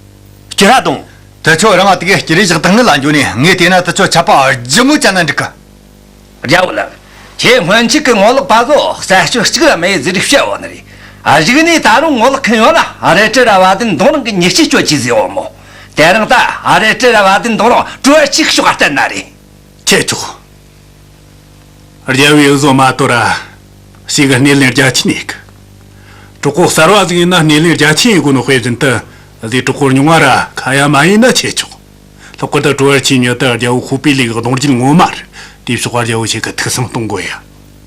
སྐྱུར་ར་ཐོངས། དེ་ཆོ་རང་དེ་གའི་སྐྱུར་རེ་བཞག་ཐང་ངི་ལ་འགྱོ་ནས། ངས་བལྟས་ན་དེ་ཆོ་ཆད་པ་ལྗིད་མོ་བཅད་ན་འགྲིག་གི། རྒྱལ་བོ་ལགས། ཁྱེད་སྔོན་ཆད་ཀྱི་ངོ་ལོག་པ་ཚོ་རྩད་གཅོད་གཅིག་ར་མེད་ཟེར་བཤད་ཡོད་ནི་རེད། ཨ། གཞུག་ནས་ད་རུང་ངོ་ལོག་མཁན་ཡོད་ན། ཨ། རེ་ཏྲི་ར་བ་དན་མདུང་རང་གི་མྱི་གཅིག་གཅོད་རྒྱུ་ཟེར་ཡོད་མོ། དེ་རིང་ད། ཨ། རེ་ཏྲི་ར་བ་དན་མདུང་རང་ཀྲོའུ་ཨེར་ཆི་ཤོག་ག་བསྟན་ན་རེད། ཁྱེད་ཆོག། རྒྱལ་བོའི་འུ་ཟོ་མ་དོ་ར་ཞིག་གི་སྣེ་ལེན་རྒྱ་ཆེན་ཡེད་གི། གྲོགས་པོ་གསར་བ་ཟིག་ཡིན་ན་སྣེ་ལེན་རྒྱ་ཆེན་ཡེད་དགོས་ནོ་དཔེ་བཞིན་དུ། ཟིག་གྲོགས་པོ་རྙིང་བ་ར་ཁ་ཡ་མ་ཡིན་ན་ཆེ་ཆོག། ལྷག་པར་དུ་ཀྲོའུ་ཨེར་ཆི་ཉིད་དེ་རྒྱལ་བོ་ཧུ་པེ་ལི་གི་གདུང་རྒྱུད་ངོ་མ་རེད། དེའི་ཕྱོགས་པ་རྒྱལ་བོ་ཞིག་གི་ཐུགས་བསམ་གཏོང་དགོས་ཡ།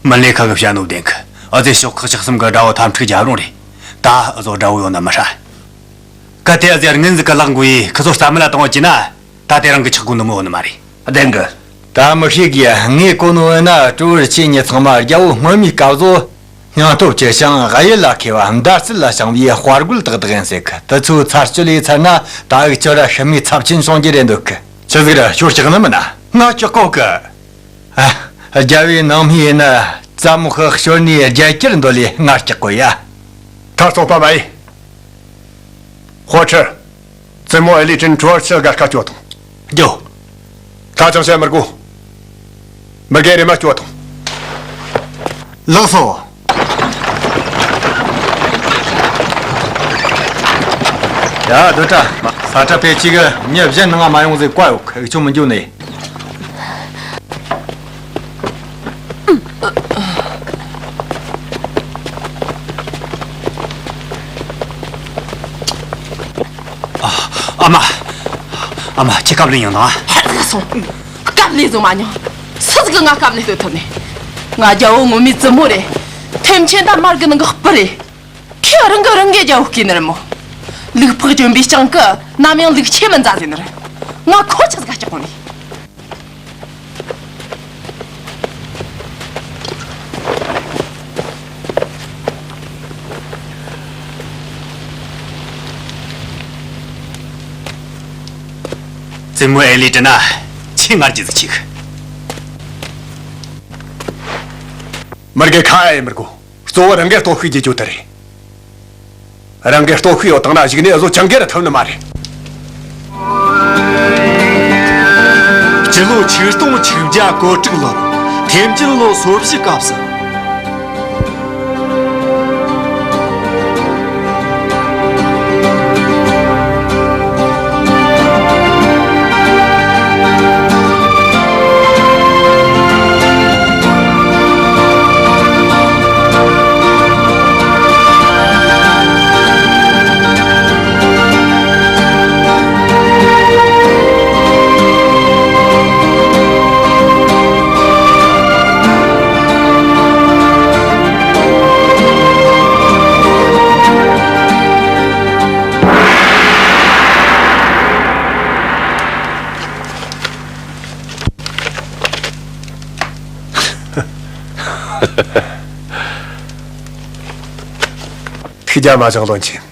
མི་ལས་ཁ་གི་བཤད་ནོ་བདེན་གི། ཨ་ཙེ་ཤོག་ཁག་ཆགས་གསུམ་གི་དགྲ་བོ་ཐམ་ཕྲུག་རྒྱབ་རུང་རེད། ད་ཨ་ཟོ་དགྲ་བོ་ཡོང་ན་མི་ཧྲ། གལ་ཏེ་ཨ་ཙེ་ར་ངན་ཟིག་གི་ལག་འགུལ་ཡེ་ཁི་ཚོ་རྩ་མེད་ལ་གཏོང་བ་བྱས་ན། ད་དེ་རིང་གི་ཆག་སྒོ་ནི་མོ་ནི་མ་རེད། བདེན་གི། ད་མི་ཤེས་གི། ངས་གོ་ནོ་ཡིན་ན་ཀྲོའུ་ཨེར་ཆི་ཉིད་ཚང་མ་རྒྱལ་བོ་སྔོན་མའི་སྐབས་བཟོ་སྙིང་སྟོབས་ཆེ་ཞིང་གཡུལ་ལ་མཁས་པ། མདའ་རྩལ་ལ་བྱང་བའི་དཔའ་རྒོད་ཏག་ཏག་ཡིན་ཟེར་གི། དེ་ཚོའི་ཚར་གཅོད་ལས་ཚར་ན་ད་འུ་ཅོ་ར་ཤི་རྨས་ཚབས་ཆེན་བྱུང་རྒྱུ་རེད་འདོད་གི། ཆི་ཟིག་ར་ཤོར་སྐྲག་ནི་མིན་ན། ང་སྐྲག་གོ་གི། ཨ། རྒྱལ་བོའི་ནང་མི་ཡིན་ན་རྩ་མོ་ཁག་ཤོར་ནས་རྒྱལ་གྱུར་འདོད་ལས་ང་སྐྲག་གོ་ཡ། ད་རྩོག་པ་མ་ཡིན། ཧོ་ཁྲི། བཙུན་མོ་ཨེ་ལི་ཀྲིན་ཀྲོའུ་ཨེར་ཆི་སྒར་ཁ་སྐྱོད་དང་། རྒྱོ། ད་ཅང་བཤད་མི་དགོས། མི་རྒན་རེ་མ་སྐྱོད་དང་། ལགས་སོ། ཡ། སྡོད་དྲ། ས་ཁྲ་པེ་གཅིག་གི་མྱི་གཞན་ནང་ང་མ་ཡོང་ཟེར་བཀའ་ཡོད། འུ་ཆོ་མི་འགྱོ་ནས། ཨ་མ། ཨ་མ། ཁྱེད་སྐབས་ལས་ཡིན་ན། ཧད་ག་སོང་། སྐབས་ལས་བཟོ་མ་མྱོང་། སུ་ཟིག་གི་ང་སྐབས་ལས་སྡོད་ཐུབ་ནས། ང་རྒྱལ་བོ་ངོ་མའི་བཙུན་མོ་རེད། ཐེམ་ཆེན་ད་མར་གི་ནང་གི་སྤུ་རེད། ཁྱེད་རང་གི་རང་གི་རྒྱལ་བོ་བསྐོས་ནི་རེད་མོ། ལུག་ཕག་གྱོན་པའི་སྤྱང་ཀི་ནམ་ཡང་ལུག་ཁྱེད་མི་མཛའ་ཟེར་ནི་རེད། ང་ཁོ་ཆི་ཟིག་ག་སྐྲག་གོ་ནི། བཙུན་མོ་ཨེ་ལི་ཀྲི་ན་ཆེས་ངར་གྱི་ཟིག་ཆིག། མི་རྒན་ཁ་ཡེ་མི་དགོས། གཙོ་བོ་རང་གི་སྟོབས་ཤུགས་ཀྱི་རྒྱུ་དེ་རེད། རང་གི་སྟོབས་ཤུགས་ཡོད་དང་ན་གཞུག་ནས་བཟོ་ཅང་གེ་ར་ཐུབ་ནི་མ་རེད། སྤྱི་ལོ་ཆིག་སྟོང་ཆིག་བརྒྱ་གོ་དྲུག་ལོར་ཐེམ་ཅིན་ལོ་སོ་བཞི་སྐབས་སུ། ཐུགས་རྒྱལ་མ་བཞེངས་བློན་ཆེན།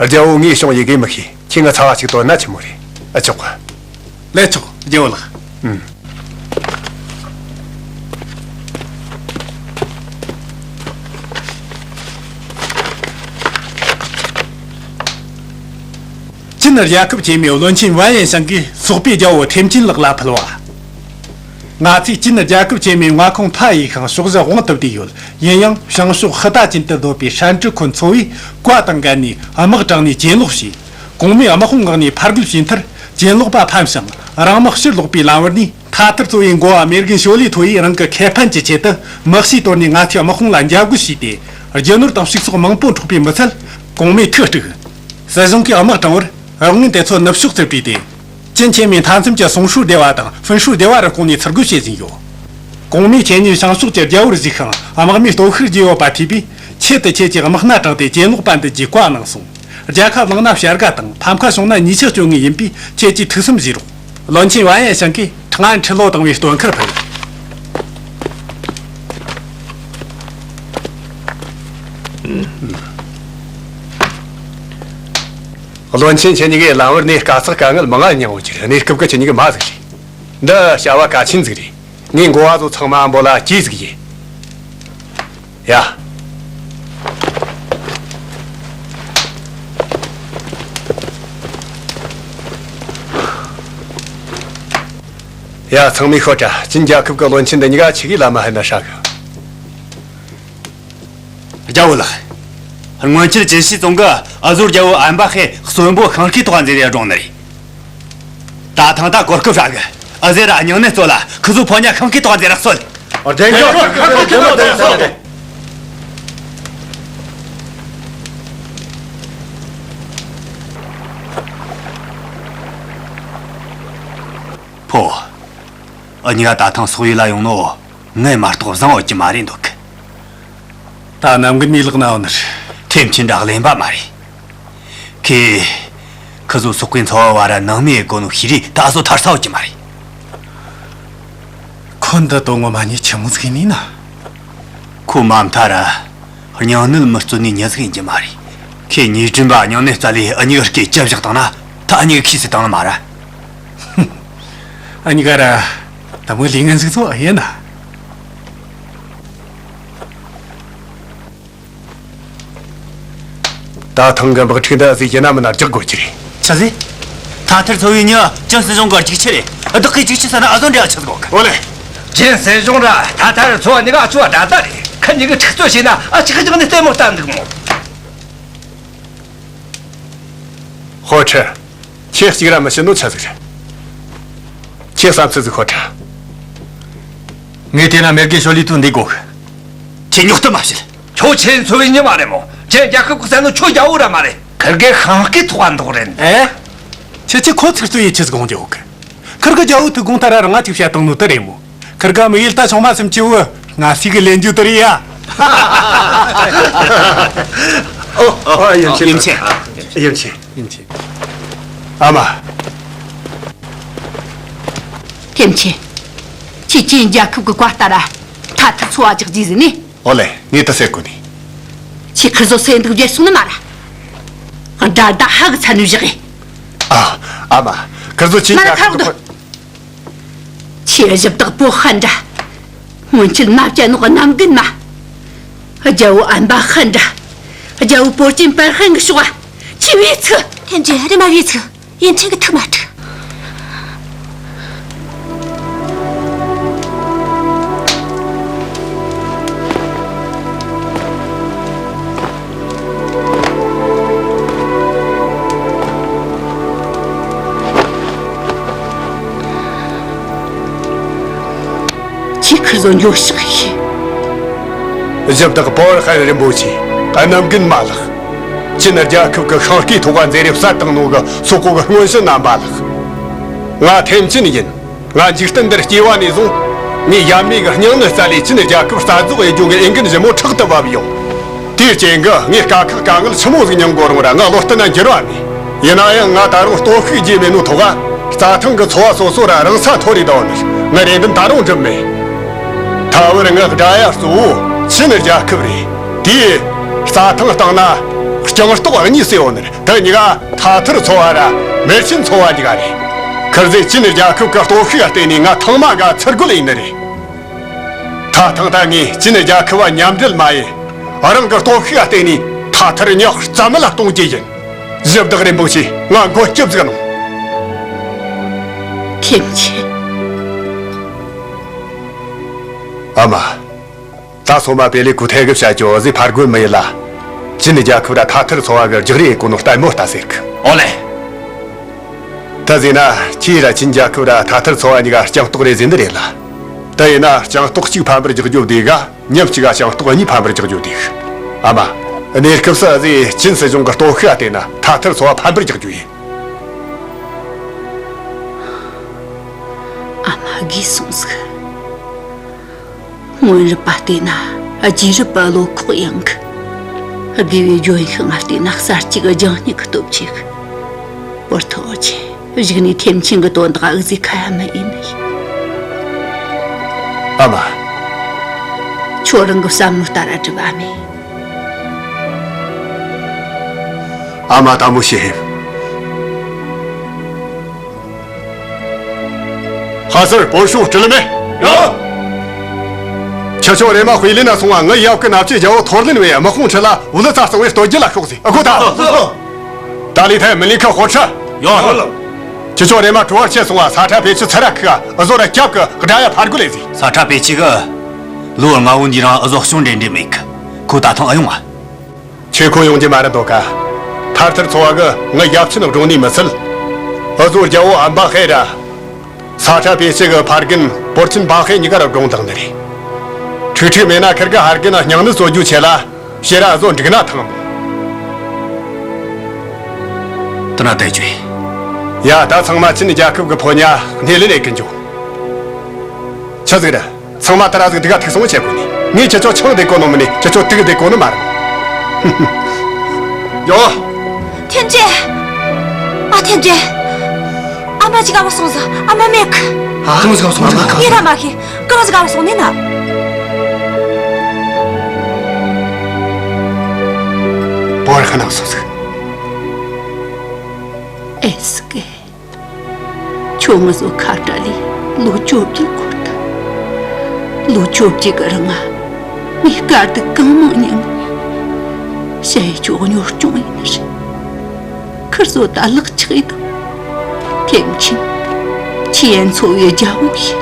རྒྱལ་བོ་ངས་བྱུང་ཡི་གེ་མི་ཤེས། ཁྱེད་ངའི་ཚབ་བ་ཅིག་བཏོན་ན་ཆི་མོ་རེད། ཨ། ཆོག་གི། ལས་ཆོག་རྒྱལ་བོ་ལགས། ཨུམ། ཅིན་རྒྱལ་ཁབ་ཆེན་མོའི་བློན་ཆེན་ཝན་ཡན་ཞང་གིས་སོག་པོའི་རྒྱལ་བོ་ཐེམ་ཅིན་ལག་ལ་ཕུལ་བ། ང་ཚོས་ཅིན་རྒྱལ་ཁབ་ཆེན་མོའི་མངའ་ཁོངས་མཐའ་ཡས་ཤིང་ཕྱོགས་བཞི་དབང་དུ་བསྡུས་ཡོད། ཡིན་ཡང་བྱང་ཕྱོགས་ཧི་ཏ་ཅན་དུ་སྡོད་པའི་ཧྲན་ཀྲི་ཁོན་ཚོ་བས་བཀའ་དང་འགལ་ནས་དམག་དྲངས་ནས་གྱེན་ལོག་བྱས། གོང་མའི་དམག་དཔུང་མངགས་ནས་ཕར་རྒོལ་བྱས་མཐར་གྱེན་ལོག་པ་ཕམ་ཞིང་རང་དམག་ཕྱིར་ལོག་པའི་ལམ་བར་ནས། མཐའ་ཐར་གཙོ་བོའི་འགོ་བ་མེ་རྒན་ཞོ་ལི་ཐོ་ཡིས་རང་གི་ཁེ་ཕན་གྱི་ཆེད་དུ་དམག་གཞུས་དོར་ནས་ང་ཚོའི་དམག་དཔུང་ལ་འཇབ་རྒོལ་བྱས་ཏེ། རྒྱུ་ནོར་དང་ཕྱུགས་ཟོག་མང་པོ་འཕྲོག་པའི་མི་ཚད། གོང་མའི་ཁུ་དཀྲུགས། སྲིད་གཞུང་གིས་དམག་དྲངས་པར་དབང་ངན་དེ་ཚོ་ནུབ་ཕྱོགས་སུ་བྲིས་ཏེ། ཅིན་ཆེན་མོའི་མཐའ་མཚམས་ཀྱི་སུང་ཧྲུའུ་སྡེ་བ་དང་ཧྥུན་ཧྲུའུ་སྡེ་བ་རུ་བསྐོངས་ནས་ཚུར་རྒོལ་བྱེད་བཞིན་ཡོད། གོང་མས་ཁྱེད་ཉིད་བྱང་ཕྱོགས་ཀྱི་རྒྱལ་བོར་གཟིགས་ཤིང་དམག་མིའི་སྟོབས་ཤུགས་རྒྱས་ཡོད་པ་ཐོས་པས། ཆེད་དུ་ཁྱེད་ཀྱི་དམག་སྣ་དྲངས་ཏེ་གྱེན་ལོག་པ་འདུལ་རྒྱུའི་བཀའ་གནང་སོང་། རྒྱལ་ཁ་བླངས་ན་བྱ་དགའ་དང་། ཕམ་ཁ་བྱུང་ན་ཉེས་ཆད་གཅོད་ངེས་ཡིན་པས། ཁྱེད་ཀྱིས་ཐུགས་བསམ་བཞེས་རོགས། བློན་ཆེན་ཝན་ཡན་ཞང་གིས་ཁྲང་ཨན་ཁྲི་ལོ་དང་བའི་སྟོན་ཁར་ཕུལ། བློན་ཆེན་ཁྱེད་གཉིས་ཀས་ལམ་བར་ནས་དཀའ་ཚེགས་དཀའ་ངལ་མང་ང་མྱངས་ཡོད་ཀྱི་རེད། གནས་སྐབས་ཀྱི་ཁྱེད་གཉིས་ཀྱི་མ་ཟིག་རེད། འདི་བྱ་བ་གལ་ཆེན་ཟིག་རེད། ངས་འགོ་བ་ཚོ་ཚང་མ་འབོད་ལ་གྱིས་ཟིག་ཡིན། ཡ། ཡ། ཚང་མས་ཤོད་དྲ། ཅིན་རྒྱལ་ཁབ་ཀྱི་བློན་ཆེན་འདི་གཉིས་ཀ་ཆི་གི་ལམ་མ་ཧེ་ན་ཧྲ་གི། རྒྱལ་བོ་ལགས། སྔོན་ཆད་ཅིན་ཤི་ཙུང་གིས་ཨ་ཟོར་རྒྱལ་བོ་ཨན་པ་ཧེ་གསོན་པོ་ཤིང་སྐས་ཐོག་འཛེགས་རེ་བསྒྲོངས་ནི་རེད། ད་ཐེངས་ད་གོ་སྐབས་ཧྲ་གི། ཨ་ཟེ་ར་སྙིང་ནད་གཙོ་ལ་ཁི་ཟོ་ཕོ་ཉ་ཤིང་སྐས་ཐོག་འཛེགས་རག་སོད། རྒྱལ་བོ། ཕོ། ཨ་ཉི་ག་ད་ཐེངས་སོག་ཡུལ་ལ་ཡོང་ནོ། ངས་མ་གཏོགས་བཟང་ཡོད་ཀྱི་མ་རེད་འདུག། ད་ནམ་གི་མི་ལག་ན་ཡོད་ནི། ཐེམ་ཆེན་འདྲ་གླེན་པ་མ་རེད། ཁེ། ཁི་ཟོ་སོག་པོའི་ཚོ་བ་བ་ར་ནང་མི་ཡི་གོ་ནོ་ཤི་རི་ད་སོ་ཐར་ས་ཡོད་ཀྱི་མ་རེད། ཁོ་འདི་དོ་ངོ་མ་ཉེ་ཆི་མོ་ཟིག་ཡིན་ན། ཁོ་མ་མཐའ་ར། སྙིང་ནད་མི་བརྩོན་ནི་ཉེ་ཟིག་ཡིན་གྱི་མ་རེད། ཁེ་ཉེ་དྲིན་པ་སྙིང་ནད་རྩ་ལས་ཨ་ཉི་གི་སྐེ་ཅབ་བཞག་བཏང་ན་ད་ཨ་ཉི་གི་ཁིས་སུ་བཏང་ནི་མ་ར། ཨ་ཉི་ག་ར། ད་མོ་ལི་ངན་ཟིག་ཚོ་ཨ་ཡེ་ན། ད་ཐེངས་གི་འབག་ཁྲིག་འདི་ཟིག་ཡིན་ན་མིན་ན་རྒྱག་དགོས་ཀྱི་རེད། ཆི་ཟེ། ཐ་ཐར་ཚོ་བའི་མྱི་ཅིན་སྲིད་གཞུང་གི་རྒྱུག་ཆི་རེད། བདག་གིས་རྒྱུག་ཆི་ཟེར་ན་ཨ་ཟོ་འདྲ་ཆི་ཟིག་གོ་གི། ཨོ་ལེ། ཅིན་སྲིད་གཞུང་ར་ཐ་ཐར་ཚོ་བ་གཉིས་ཀ་ཆུ་བ་དྲ་ད་རེད། ཁི་གཉིས་ཀྱིས་འཁྲུག་རྩོད་བྱས་ན་ཨ་ཅི་ཁི་ཅག་ནི་ལྟད་མོ་ལྟ་འདུག་མོ། ཧོ་ཁྲི། ཁྱེད་གཅིག་ར་མི་ཤི་ནོ་ཆི་ཟིག་རེད། ཁྱེད་བསམ་ཚུལ་ཟིག་ཤོད་དྲ། ངས་བལྟས་ན་མེར་གེ་ཤོ་ལི་ཏུ་འདི་དགོས་གི། ཁྱེད་ཉོག་ཏུ་མ་བྱེད། ཁྱོད་ཆེན་ཚོ་བའི་མྱི་མ་རེད་མོ། ཁྱེད་རྒྱལ་ཁབ་ཀྱི་བསམ་ནོ་ཁྱོད་རྒྱལ་བོ་ར་མ་རེད། ཁིར་གེ་ཤིང་སྐས་ཐོག་འདུག་རེད། ཨེ། ཁྱེད་ཀྱིས་ཁོ་ཚིག་རྩོད་ཡེ་ཆི་ཟིག་འོང་རྒྱུ་ཡོད་གི། ཁིར་གི་རྒྱལ་བོ་ཐུག་གོང་ཐ་ར་རང་ང་ཅིག་བཤད་བཏང་ནོ་དེ་རེད་མོ། ཁིར་ག་མི་ཡུལ་ད་ཆུང་མ་སུམ་ཅུ་བོ་ང་སི་གི་ལེན་རྒྱུ་དེ་རེད་ཡ། ཨོ། ཨོ། ཡུམ་ཆེན། ཡུམ་ཆེན། ཡུམ་ཆེན། ཡུམ་ཆེན། ཨ་མ། ཐེམ་ཆེན། ཁྱེད་ཀྱིས་རྒྱལ་ཁབ་ཀྱི་བཀའ་ལྟར་ཐ་ཐར་ཚོ་བ་རྒྱག་རྒྱུ་ཟིན་ནི། ཨོ་ལེ། ངས་ད་ཟེར་གོ་ནི། ཁྱེད་ཁི་ཟོ་སེ་འདུག་རྒྱལ་སོང་ནི་མ་ར། དགྲ་ཟླ་ཧ་གི་ཚ་ནུས་བཞག་གི། ཨ། ཨ་མ། ཁི་ཟོ་ཆེ། ང་ར་ཁ་རོག་འདུག། ཁྱེད་གཞི་བདག་པོ་ཧན་འདྲ། སྔོན་ཆད་མནའ་བཅད་ནོ་གནམ་རྒན་མ། རྒྱལ་བོ་ཨན་པ་ཧན་འདྲ། རྒྱལ་བོ་པོ་ཅིན་པར་ཧན་གི་ཤོག་ཨ། ཁྱེད་བས་ཚུ། ཐེམ་ཆེན་རེ་མ་བས་ཚུ། ཡིན་ཁྲིན་གི་ཐུག་མ་ཐུག། ཁྱེད་ཁིར་ཟོ་འགྱོ་ཤག་ཤི། གཞི་བདག་པོ་ཧན་རིན་པོ་ཆེ། གནམ་རྒན་མ་ལགས། ཅིན་རྒྱལ་ཁབ་ཀྱི་ཤིང་སྐས་ཐོག་ག་འཛེགས་རེ་བསད་བཏང་ནོ་གི་སོག་པོ་གི་སྔོན་བྱོན་རྣམ་པ་ལགས། ང་ཐེམ་ཅིན་ཡིན། ང་འཇིག་རྟེན་འདིར་སྐྱེས་པ་ནས་བཟུང་། ངས་ཡབ་མེས་ཀྱི་སྙིང་ནད་རྩ་ལས་ཅིན་རྒྱལ་ཁབ་རྩ་རྫོགས་ཡེ་རྒྱུ་གི་འོས་འགན་ཞིབ་མོ་ཕྲག་ཏུ་བབས་ཡོད། དེའི་རྐྱེན་གྱིས་ངས་དཀའ་ཁག་དཀའ་ངལ་ཆི་མོ་ཟིག་མྱངས་དགོས་རུང་ར་ང་བློ་གཏད་ན་འགྱུར་བ་མེད། ཡིན་ན་ཡང་ང་ད་རུང་སྟོབས་ཤུགས་རྒྱས་མེད་ནོ་ཐོག་ག་རྩྭ་ཐང་གི་ཚོ་བ་སོ་སོ་ར་རང་ས་མཐོ་རིས་དང་ནི་ངའི་རེ་འདུན་ད་རུང་འགྲུབ་མེད། ད་བར་ངའི་དགྲ་ཡ་གཙོ་བོ་ཅིན་རྒྱལ་ཁབ་རེད། དེའི་རྩྭ་ཐང་སྟེང་ན་རྐྱང་སྟོག་གཉིས་སུ་ཡོད་ནི། དེ་གཉིས་ཀ་ཐ་ཐར་ཚོ་བ་ར་མེར་ཆེན་ཚོ་བ་གཉིས་ཀ་རེད། ཁིར་ཟོས་ཅིན་རྒྱལ་ཁབ་ཀྱི་སྟོབས་ཤུགས་ལ་བརྟེན་ནས་ང་ཐེངས་མ་འགའ་ཚུར་རྒོལ་ཡིན་ནི་རེད། ད་ཐེངས་ད་ངས་ཅིན་རྒྱལ་ཁབ་བ་མཉམ་འབྲེལ་མ་ཡེ། རང་གི་སྟོབས་ཤུགས་ལ་བརྟེན་ནས་ཐ་ཐར་ཉག་རྩ་མེད་ལ་གཏོང་རྒྱུ་ཡིན། གཞི་བདག་རིན་པོ་ཆེ། ང་མགོན་སྐྱབས་གནང་། ཐེམ་ཆེན། ཨ་མ། ད་སོ་མ་པེ་ལེ་ཀུ་ཐེ་གི་བྱ་ཅོ་ཟི་ཕར་རྒོལ་མི་ཡེ་ལ། ཅིན་རྒྱལ་ཁབ་ར་ཐ་ཐར་ཚོ་བ་གི་རྒྱག་རེས་གོ་ནོ་ལྟད་མོ་ལྟ་ཟེར་གི། ཨོ་ལེ། ད་ཟེར་ན་ཁྱེད་ར་ཅིན་རྒྱལ་ཁབ་ར་ཐ་ཐར་ཚོ་བ་གཉིས་ཀ་རྐྱང་སྟོག་རེད་ཟེར་ནི་རེད་ལ། ད་ཡིན་ན་རྐྱང་སྟོག་གཅིག་ཕམ་པར་རྒྱག་རྒྱུ་བདེ་ག་ཉམ་གཅིག་ག་རྐྱང་སྟོག་གཉིས་ཕམ་པར་རྒྱག་རྒྱུ་བདེ་གི། ཨ་མ། གནས་སྐབས་སུ་ཟེ་ཅིན་སྲིད་གཞུང་གི་སྟོབས་ཤུགས་ལ་བལྟས་ན་ཐ་ཐར་ཚོ་བ་ཕམ་པར་རྒྱག་རྒྱུ་ཡིན། ཨ་མ་རྒས་སོང་ཟིག། སྔོན་རབས་པ་བལྟས་ན་རྗེས་རབས་པ་བློ་ཁོག་ཡངས་གི། དགེ་བའི་ལྗོན་ཤིང་ང་བལྟས་ན་གསར་གཅིག་གི་ལྗང་སྙིགས་ཀྱི་སྟོབས་ཆེ་གི། བོར་ཐོ་ཆེ་གཞུག་ནས་ཐེམ་ཆེན་གྱི་དོན་དག་འུ་ཟིག་ཁ་ཡ་མི་ཡིན་ནི། ཨ་མ། ཁྱོད་རང་གི་བསམ་བློ་ལྟར་བསྒྲུབས་ཨ་མས། ཨ་མ་དམ་པོ་བྱེད་ཕེབས། ཕ་སར་བོར་ཤོག་སྤྲུལ་མེ། ཡོད། ཁྱེད་ཆོ་རེ་མ་དཔེ་ལེན་ན་སོང་བ། ངའི་ཡབ་ཀྱི་ན་ཆེ་རྒྱལ་པོ་ཐོར་ལེན་བས་དམག་དཔུང་ཁྲིད་ལ་བུ་ལི་ཚ་གཙང་བོའི་སྟོད་རྒྱུད་ལ་ཤོག་ཟེར། ཨ་ཁོ་ཐ། ད་ལི་ཐའི་མི་ལི་ཁ་ཧོ་ཁྲ། ཡོད། ཁྱེད་ཆོ་རེ་མ་གྲོ་བར་ཆེ་སོང་བ། ས་ཁྲ་པེ་ཆི་ཚ་ར་ཁུ་ཨ་ཟོ་ར་སྐྱབས་ཀྱི་དགྲ་ཡ་ཕར་རྒོལ་ལས་ཟེར། ས་ཁྲ་པེ་ཆི་གི་ལོ་ལྔ་བོ་འདི་རང་ཨ་ཟོ་ཤོང་འདྲེ་འདྲེ་མེད་གི། ཁོ་ད་ཐང་ཨ་ཡོང་ཨ། ཁྱེད་ཁོ་ཡོང་རྒྱུ་མ་རེད་འདུག་ག་ཐར་ཐར་ཚོ་བ་གི་ངའི་ཡབ་ཆེན་སྒྲུང་ནས་མི་སྲིད། འུ་ཟོ་རྒྱལ་བོ་ཨམ་པ་ཧེ་ར། ས་ཁྲ་པེ་ཆི་གི་ཕ་རྒན་བོར་ཆེན་བང་ཧེ་གཉིས་ཀ་ར་སྒྲུང་དང་ནི་རེད། ཁྲིག་ཁྲིག་མེད་ན་ཁིར་གི་ཧར་གི་ན་སྙིང་ནི་གཙོ་རྒྱུ་ཆེ་ལ་ཤེ་ར་བཟོ་འགྲིག་ན་ཐང་། དེ་ན་བལྟས་བཅོས། ཡ་ད་ཚང་མ་ཆིན་རྒྱལ་ཁབ་གི་ཕོ་ཉ་སྣེ་ལེན་ལས་ཀི་འཇུག་ཆི་ཟིག་རེད། ཚང་མ་ད་ར་ཟིག་འདི་ག་ཐུག་སོང་བྱེད་དགོས་ནི། ངས་ཁྱེད་ཆོ་ཆང་འདེད་གོ་ནོ་མིན་ནི། ཁྱེད་ཆོ་དུག་འདེད་གོ་ནི་མ་རེད། ཡོ། ཐེན་ཅེ། ཨ་ཐེན་ཅེ། ཨ་མ་ཅི་ག་བ་སོང་ཟིག་ཨ་མ་མེད་གི། ཨ་གང་ཟིག་ག་བ་སོང་ཟིག་ངས་ར་མ་ཤེས། གང་ཟིག་ག་བ་སོང་ནི་ན། བོར་ཁ་ནང་སོང་ཟིག་ཨེ་སི་ཀེ། ཁྱོད་ང་ཚོ་ཁ་བྲལ་ལས་ལོ་བཅོ་བརྒྱད་འཁོར་ཐལ། ལོ་བཅོ་བརྒྱད་གི་རིང་ང་ངས་དཀའ་སྡུག་གང་མང་མྱངས། ཞ་ཡི་ཁྱོད་གཉོར་སྐྱོང་ཡིན་ནི་རེད། ཁིར་ཚོ་ད་ལག་ཆགས་ཡིན་དང་། ཐེམ་ཆེན། ཁྱི་ཡན་ཚོ་བའི་རྒྱལ་པོ་ཡིན།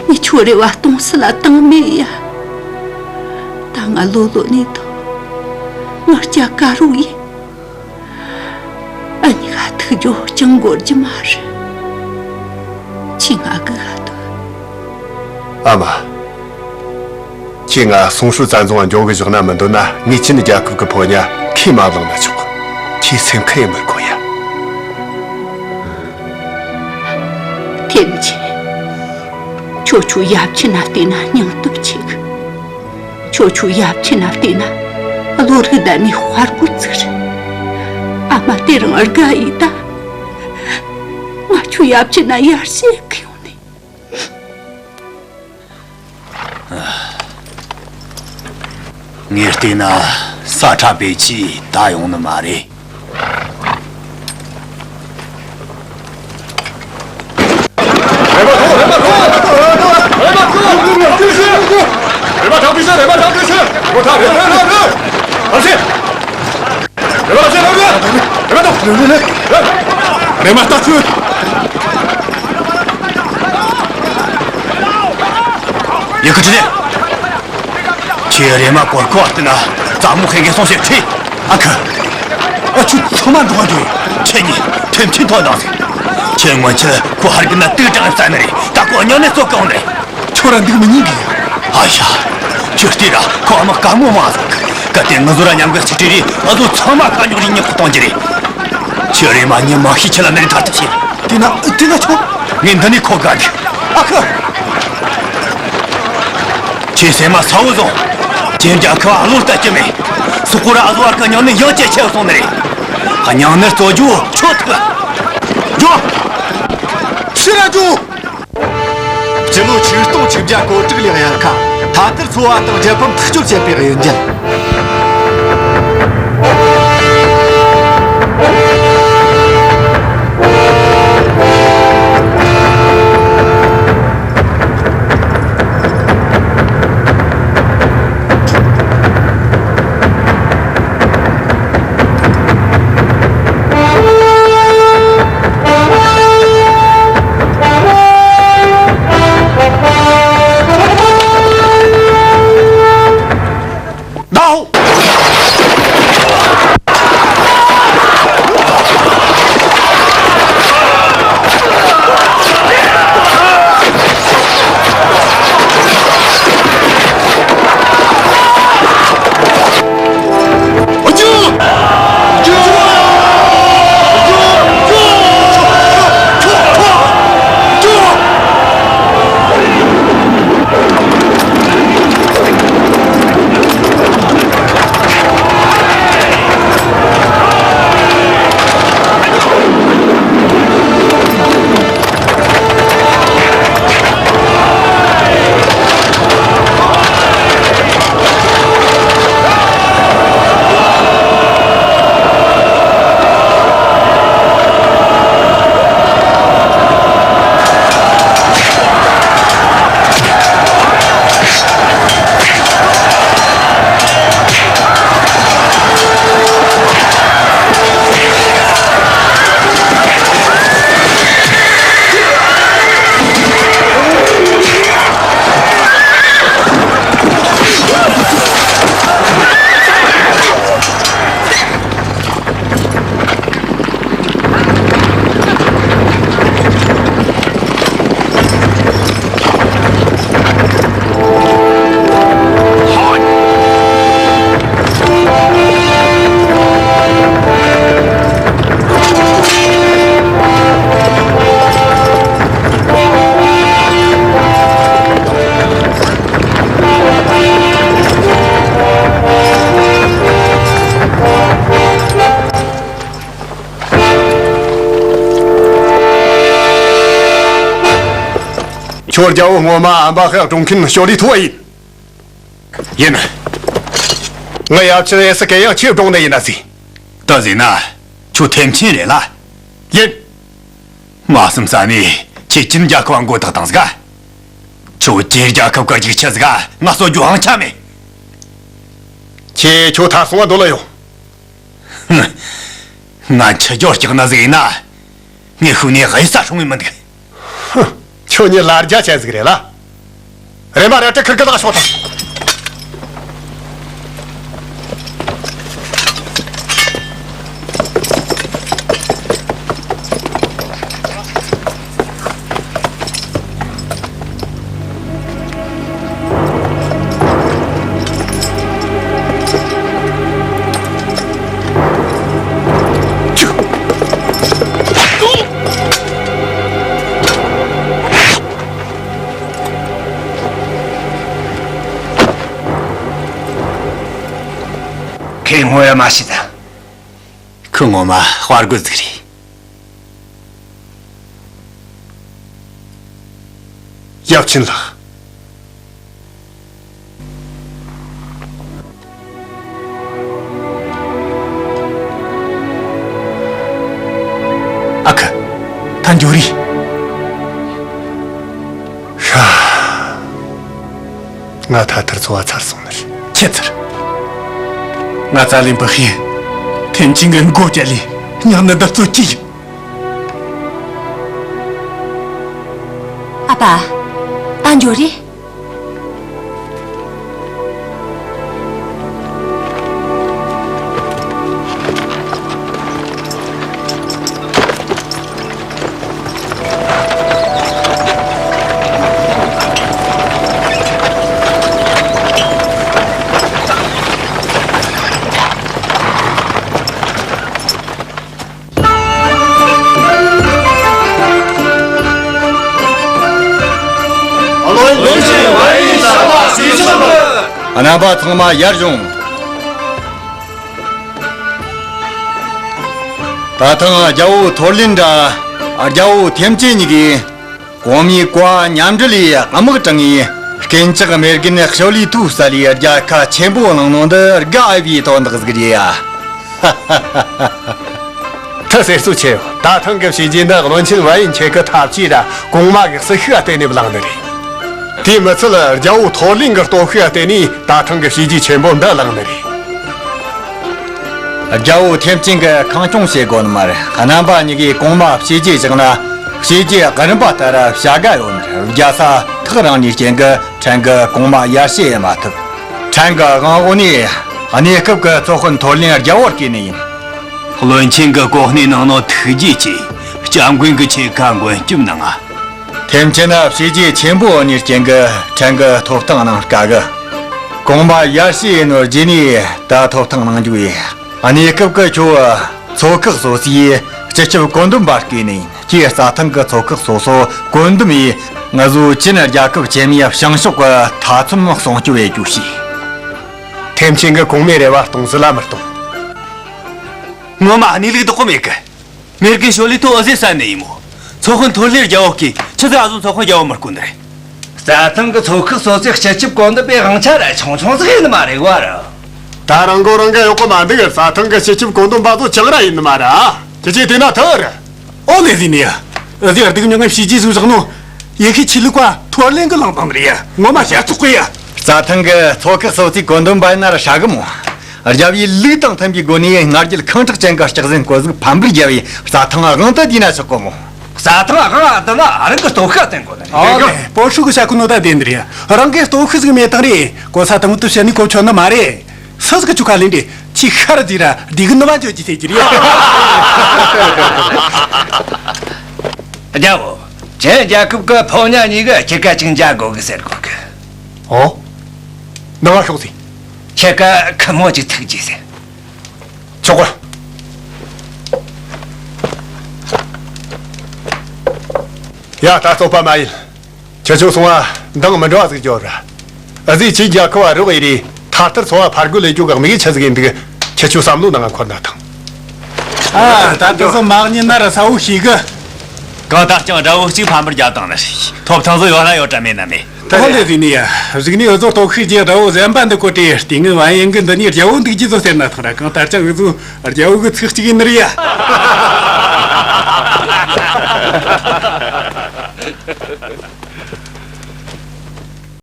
ངས་ཁྱོད་རེ་བ་སྟོང་ས་ལ་བཏང་མེད་ཡ། ད་ང་ལོ་ལོ་ནས་དང་། ང་སྐྱ་དཀའ་རུ་ཡིན། ཨ་ནི་ག་ཐུག་རྒྱུ་ཅང་འགོར་རྒྱུ་མ་རེད། ཁྱི་ང་གི་ག་ཐུག་ཨ་མ། ཁྱེད་ང་སོང་ཧྲུའུ་བཙན་རྫོང་ང་འགྱོ་གི་བཞག་ན་མི་འདོད་ན། ངས་ཆིན་རྒྱལ་ཁབ་གི་ཕོ་ཉ་ཁས་མ་བླངས་ན་ཆོག་ཁྱེད་སེམས་ཁུར་ཡེ་མི་དགོས་ཡ། ཐེམ་ཆེན། ཁྱོད་ཆོ་ཡབ་ཆེན་ན་བལྟས་ན་སྙིང་སྟོབས་ཆེ་གི། ཁྱོད་ཆོ་ཡབ་ཆེན་ན་བལྟས་ན་བློ་རིག་ལྡན་ནི་དཔའ་རྒོད་ཅིག་རེད། ཨ་མ་དེ་རིང་དགའ་ཡིས་ད། ང་ཁྱོད་ཡབ་ཆེན་ན་ཡར་བཤད་གི་ཡོང་ནི། ངས་བལྟས་ན་ས་ཁྲ་པེ་ཆི་ད་ཡོང་ནི་མ་རེད། རེ་མ་ཐོངས། རེ་མ་ཐོངས། རེ་མ་ཐོངས། རེ་མ་ཐོངས། རེ་མ་ཐོངས། རེ་མ་ཐོངས། རེ་མ་ཐོངས། རེ་མ་ཐོངས། རེ་མ་ཐོངས། རེ་མ་ཐོངས། རེ་མ་ཐོངས། རེ་མ་ལྟ་ཚུལ། ཡ་ཁུ་ཁྲི་ལེ། ཁྱེད་རེ་མ་གོར་ཁོ་ཨ་ཏི་ན་ཙ་མོ་ཁེ་གེ་སོང་ཞེས་ཁྲིད། ཨ་ཁུ། ཨ་ཆུ་ཚང་མ་འགྲོ་འགྲོ། ཁྱེད་གཉིས་ཐེམ་ཆེན་ཐོག་འདང་ཟིག་ཁྱེད་སྔོན་ཆད་ཁོ་ཧར་གི་ན་དུག་དྲངས་བཙལ་ནི་རེད། ད་ཁོ་ཉོ་ནས་གསོད་གང་རེད། ཁྱོད་ར་འདུག་མི་ཉན་གི་ཡ། ཨ་ཡ། ཁྱོད་ལྟོས་ར་ཁོ་ཨ་མ་དཀའ་མོ་མང་ཟིག་གལ་ཏེ་ང་ཚོ་ར་མཉམ་གི་ཚིག་ཁྲིད་རེད། ང་ཚོ་ཚང་མ་དཀའ་རྙོག་རེ་མྱི་ཁོ་གཏོང་རྒྱུ་རེད། ཁྱོད་རེ་མ་ཉི་མ་ཤས་ཆེ་ལ་ནི་ཐར་ཐུབ་ཤེས། དེ་ན་དེ་ན་ཆོག་ངས་འདི་ནས་ཁོ་དགའ་གི། ཨ་ཁུ། ཁྱེད་སེམས་མ་ཚ་བོ་བཟུང་། ཁྱེད་རྒྱལ་ཁབ་ཨ་ལོ་ལྟ་རྒྱུ་མེད། སོག་པོ་ར་ཨ་ལོ་བར་གི་མྱང་ནི་ཡང་ཇེ་ཆེ་སོང་ནི་རེད། མྱང་ནི་རྩོད་རྒྱུ་ཆོག་ཐུབ། འགྲོ། ཕྱིར་ར་འགྲོ། སྤྱི་ལོ་ཆིག་སྟོང་ཆིག་བརྒྱ་གོ་དྲུག་ལོའི་དབྱར་ཁ། ཐ་ཐར་ཚོ་བ་དང་རྒྱལ་ཕམ་ཐག་གཅོད་བྱས་པའི་གཡུལ་འགྱེད། ནའོ། ཁྱོད་རྒྱལ་པོ་ངོ་མ་ཨམ་པ་ཧེ་སྒྲུང་མཁན་ཞོ་ལི་ཐུ་བ་ཡིན། ཡིན། ངའི་ཡབ་ཆེན་ཨེ་སི་ཀེ་ཡང་ཁྱེད་སྒྲུང་ནས་ཡིན་ན་ཟིག་ད་ཟིན་ན། ཁྱོད་ཐེམ་ཆེན་རེད་ལ། ཡིན། མ་བསམ་ས་ནས་ཁྱེད་ཅིན་རྒྱལ་ཁབ་མགོ་བཏགས་བཏང་ཟིག་ཁྱོད་ཀྱི་རྒྱལ་ཁབ་ཀྱི་རྒྱུག་ཆ་ཟིག་ང་གསོད་རྒྱུ་དབང་ཆ་མེད། ཁྱེད་ཁྱོད་ཐར་སོང་བ་འདོད་ལ་ཡོང་། ང་འཆི་རྒྱུ་སྐྲག་ན་ཟིག་ཡིན་ན། ངས་ཤུགས་ནས་གཡུལ་ས་སྲུང་ངེས་མི་འདུག་ཁྱོད་ཉིད་ལ་རྒྱ་ཆེ་ཟིག་རེད་ལ། རེམ་པ་རལ་གྲི་ཁུར་གི་ལག་ཤོག་དང་། ཁོས་ངོ་ཡ་མ་ཤེས་ད། ཁོ་ངོ་མ་དཔའ་རྒོད་ཟིག་རེད། ཡབ་ཆེན་ལགས། ཨ་ཁུ། ད་འགྱོ་རེས། ཧྲ། ང་ཐ་ཐར་འཚོ་བ་ཚར་སོང་ནི་རེད། ཁྱེད་ཚར། ང་རྩ་ལེན་པ་ཤེས། ཐེམ་ཆེན་གྱི་མགོ་བཅད་ལས་སྙིང་ནི་བདག་གཙོ་གྱིས་ཡིན། ཨ་ཕ། ད་འགྱོ་རེས། རྣམ་པ་ཚང་མ་ཡར་བཞུགས། ད་ཐེངས་རྒྱལ་པོ་ཐོར་ལིན་དང་རྒྱལ་པོ་ཐེམ་ཅེ་གཉིས་ཀྱིས་གོང་མའི་བཀའ་མཉམ་འབྲེལ་ལས་དམག་དྲངས་ངས་རྐུན་ཇག་མེར་གན་ཤོ་ལི་ཐུའུ་བསད་ལས་རྒྱལ་ཁ་ཆེན་པོ་བླངས་ནོ་འདི་དགའ་འོས་པའི་དོན་དག་ཟིག་རེད་ཡ། ཐུགས་གསོ་ཆེ། ད་ཐེངས་ཀྱི་བྱས་རྗེས་འདི་བློན་ཆེན་ཝེ་ཡིན་ཁྱེད་ཀྱི་ཐབས་ཇུས་ར་གོང་མ་གི་སྲི་ཞུ་བརྟེན་ནས་བླངས་ནི་རེད། དེ་མི་ཚད་རྒྱལ་པོ་ཐོར་ལིན་གྱི་སྟོབས་ཤུགས་བརྟེན་ནས་ད་ཐེངས་ཀྱི་བྱས་རྗེས་ཆེན་པོ་འདི་བླངས་ནི་རེད། རྒྱལ་པོ་ཐེམ་ཅིན་གྱིས་ཁེངས་སྐྱུང་བྱེད་དགོས་ནི་མ་རེད། རྣམ་པ་གཉིས་ཀྱིས་གོང་མ་བྱས་རྗེས་བཞག་ན་བྱས་རྗེས་རིམ་པ་ལྟར་བྱ་དགའ་ཡོད་ནི་རེད། རྒྱལ་ས་ཐག་རིང་ནི་རྐྱེན་གྱིས་ཕྲན་གྱིས་གོང་མ་ཡར་ཞུ་ཡེ་མ་ཐུབ། ཕྲན་གྱི་དབང་འོག་ནས་གནས་སྐབས་ཀྱི་ཚོ་དཔོན་ཐོར་ལིན་རྒྱལ་པོར་བསྐོས་ནི་ཡིན། བློན་ཆེན་གྱི་གོ་གནས་གནང་ནོ་ཐུགས་རྗེ་ཆེ། སྐྱབས་མགོན་གྱིས་ཁྱེད་ཀ་མགོན་སྐྱབས་གནང་ང་། ཐེམ་ཆེན་ན་བྱས་རྗེས་ཆེན་པོ་ཡོད་ནི་རྐྱེན་གྱིས་ཕྲན་གྱི་ཐོབ་ཐང་གནང་དཀའ་གི། གོང་མ་ཡར་ཞུ་ཡེ་ནོ་རྗེས་ནས་ད་ཐོབ་ཐང་གནང་རྒྱུ་ཡིན། གནས་སྐབས་ཀྱི་ཁྱོད་ཚོ་ཁག་སོ་སོའི་སྤྱི་ཁྱབ་བཀོད་འདོམས་པ་བསྐོས་ནི་ཡིན། ཁྱེད་རྩྭ་ཐང་གི་ཚོ་ཁག་སོ་སོ་བཀོད་འདོམས་ཡེ། ང་ཚོའི་ཅིན་རྒྱལ་ཁབ་ཆེན་མོའི་བྱང་ཕྱོགས་ཀྱི་མཐའ་མཚམས་སྲུང་སྐྱོབ་ཡེ་རྒྱུ་བྱོས། ཐེམ་ཆེན་གྱིས་གོང་མའི་རེ་བ་སྟོང་ཟད་ལ་མི་གཏོང་། ངོ་མ་གནས་ལུགས་དག་གོ་མེད་གི། མེར་གན་ཤོ་ལི་ཐུའུ་འུ་ཟོས་བསད་ནི་ཡིན་མོ། ཚོ་དཔོན་ཐོར་ལིན་རྒྱལ་པོ་གིས་ཆི་ཟིག་ཨ་ཟོ་ཚོ་དཔོན་རྒྱལ་པོ་མི་བསྐོ་ནི་རེད། རྩྭ་ཐང་གི་ཚོ་ཁག་སོ་སོའི་སྤྱི་ཁྱབ་བཀོད་འདོམས་པའི་དབང་ཆ་ར་ཆུང་ཆུང་ཟིག་ཡིན་ནི་མ་རེད་བ་ར། ད་རང་མགོ་རང་གིས་གཡོག་གི་མ་འདུག་རྩྭ་ཐང་གི་སྤྱི་ཁྱབ་བཀོད་འདོམས་པ་ཚོ་ཅང་ར་ཡིན་ནི་མ་ར། ཁྱེད་ཀྱིས་བལྟས་ན་ཐུ་ར། ཨོ་ལེ་ཟིན་ནི་ཡ། འུ་ཟོས་སྡུག་མྱོང་ངམ་བྱས་རྗེས་ཟིག་བཞག་ནོ། ཡེ་ཤེས་ཆོས་ལུགས་པ་ཐོར་ལིན་གྱིས་བླངས་བཏང་ནི་རེད་ཡ། ངོ་མ་ཞེ་ཚོགས་གི་ཡ། རྩྭ་ཐང་གི་ཚོ་ཁག་སོ་སོའི་བཀོད་འདོམས་པ་ཡིན་ན་ར་ཧྲ་གི་མོ། རྒྱལ་པོའི་ལུགས་དང་མཐུན་པའི་སྒོ་ནས་ང་རྒྱལ་ཁེངས་དྲེགས་ཅན་གྱི་སྐྱག་རྫུན་བཀོད་ཟིག་ཕམ་པར་རྒྱབ་པའི་རྩྭ་ཐང་དབང་དུ་བསྡུས་ན་ཆོག་གོ་མོ། རྩྭ་ཐང་དབང་བསྡུ་ན་རང་གི་སྟོབས་ཤུགས་བསྟན་དགོས་ནི་རེད། ཨོ་ལེ། པོ་ཧྲུའུ་གི་ཤ་ཁུ་ནོ་ད་བདེན་ནི་རེད། རང་གི་སྟོབས་ཤུགས་ཟིག་མེད་དང་རེད། གོ་ས་དང་དུ་བཤད་ནི་གོ་ཆོད་ནི་མ་རེད། སུ་ཟིག་གི་ཆུ་ཁ་ལེན་དེ་ཁྱི་ཤར་རྫི་ར་སྡིག་གི་ནུ་མ་འཇོག་གི་ཟེར་གྱི་རེད། རྒྱལ་པོ། ཅིན་རྒྱལ་ཁབ་ཀྱི་ཕོ་ཉ་གཉིས་ཀྱིས་ཁྱེད་ཀ་ཅིག་མཇལ་དགོས་གི་ཟེར་གོ་གི། ཨོ། ནུ་མ་ཤོག་ཟེར། ཁྱེད་ཀ་ཁི་མོ་ཅིག་ཐུག་རྒྱུ་ཟེར། ཆོག་གི། ཡ་ད་རྩོད་པ་མ་ཡིན། ཁྱེད་ཆོ་སོང་བ་འདང་མི་འགྲོ་བ་ཟིག་འཇོག་ར། འུ་ཟོས་ཅིན་རྒྱལ་ཁབ་བ་རོགས་ཡེ་རེ་ཐ་ཐར་འཚོ་བ་ཕར་རྒོལ་ལས་རྒྱུ་གི་དམིགས་ཡུལ་ཆི་ཟིག་ཡིན་འདུག་ཁྱེད་ཆོ་བསམ་བློ་ནང་ང་འཁོར་ན་ཐང་། ཨ་ད་དེ་ཚོ་མ་ཉན་ན་ར་ས་བོ་ཤེས་གི། གང་ལྟར་ཀྱང་དགྲ་བོ་གཅིག་ཕམ་པར་རྒྱག་བཏང་ནི་རེད། ཐོབ་ཐང་ཚོ་ཡོད་ལ་ཡོད་གྲ་མེད་ན་མེད། ད་ལྟ་ལས་ཟིག་ནི་ཡ། གཟིགས་ནི་འུ་ཚོ་སྟོབས་ཤུགས་ཀྱི་དགྲ་བོ་གཞན་པ་འདི་བཀོད་དེ་ལྟས་ངན་བན་ཡན་གི་འདི་ནི་རྒྱལ་བོ་འདུག་རྒྱུ་ཚོ་ཟེར་ན་ཐག་ར། གང་ལྟར་ཀྱང་འུ་ཚོ་རྒྱལ་བོ་གི་ཚིག་གཅིག་ཡིན་ནི་རེད་ཡ།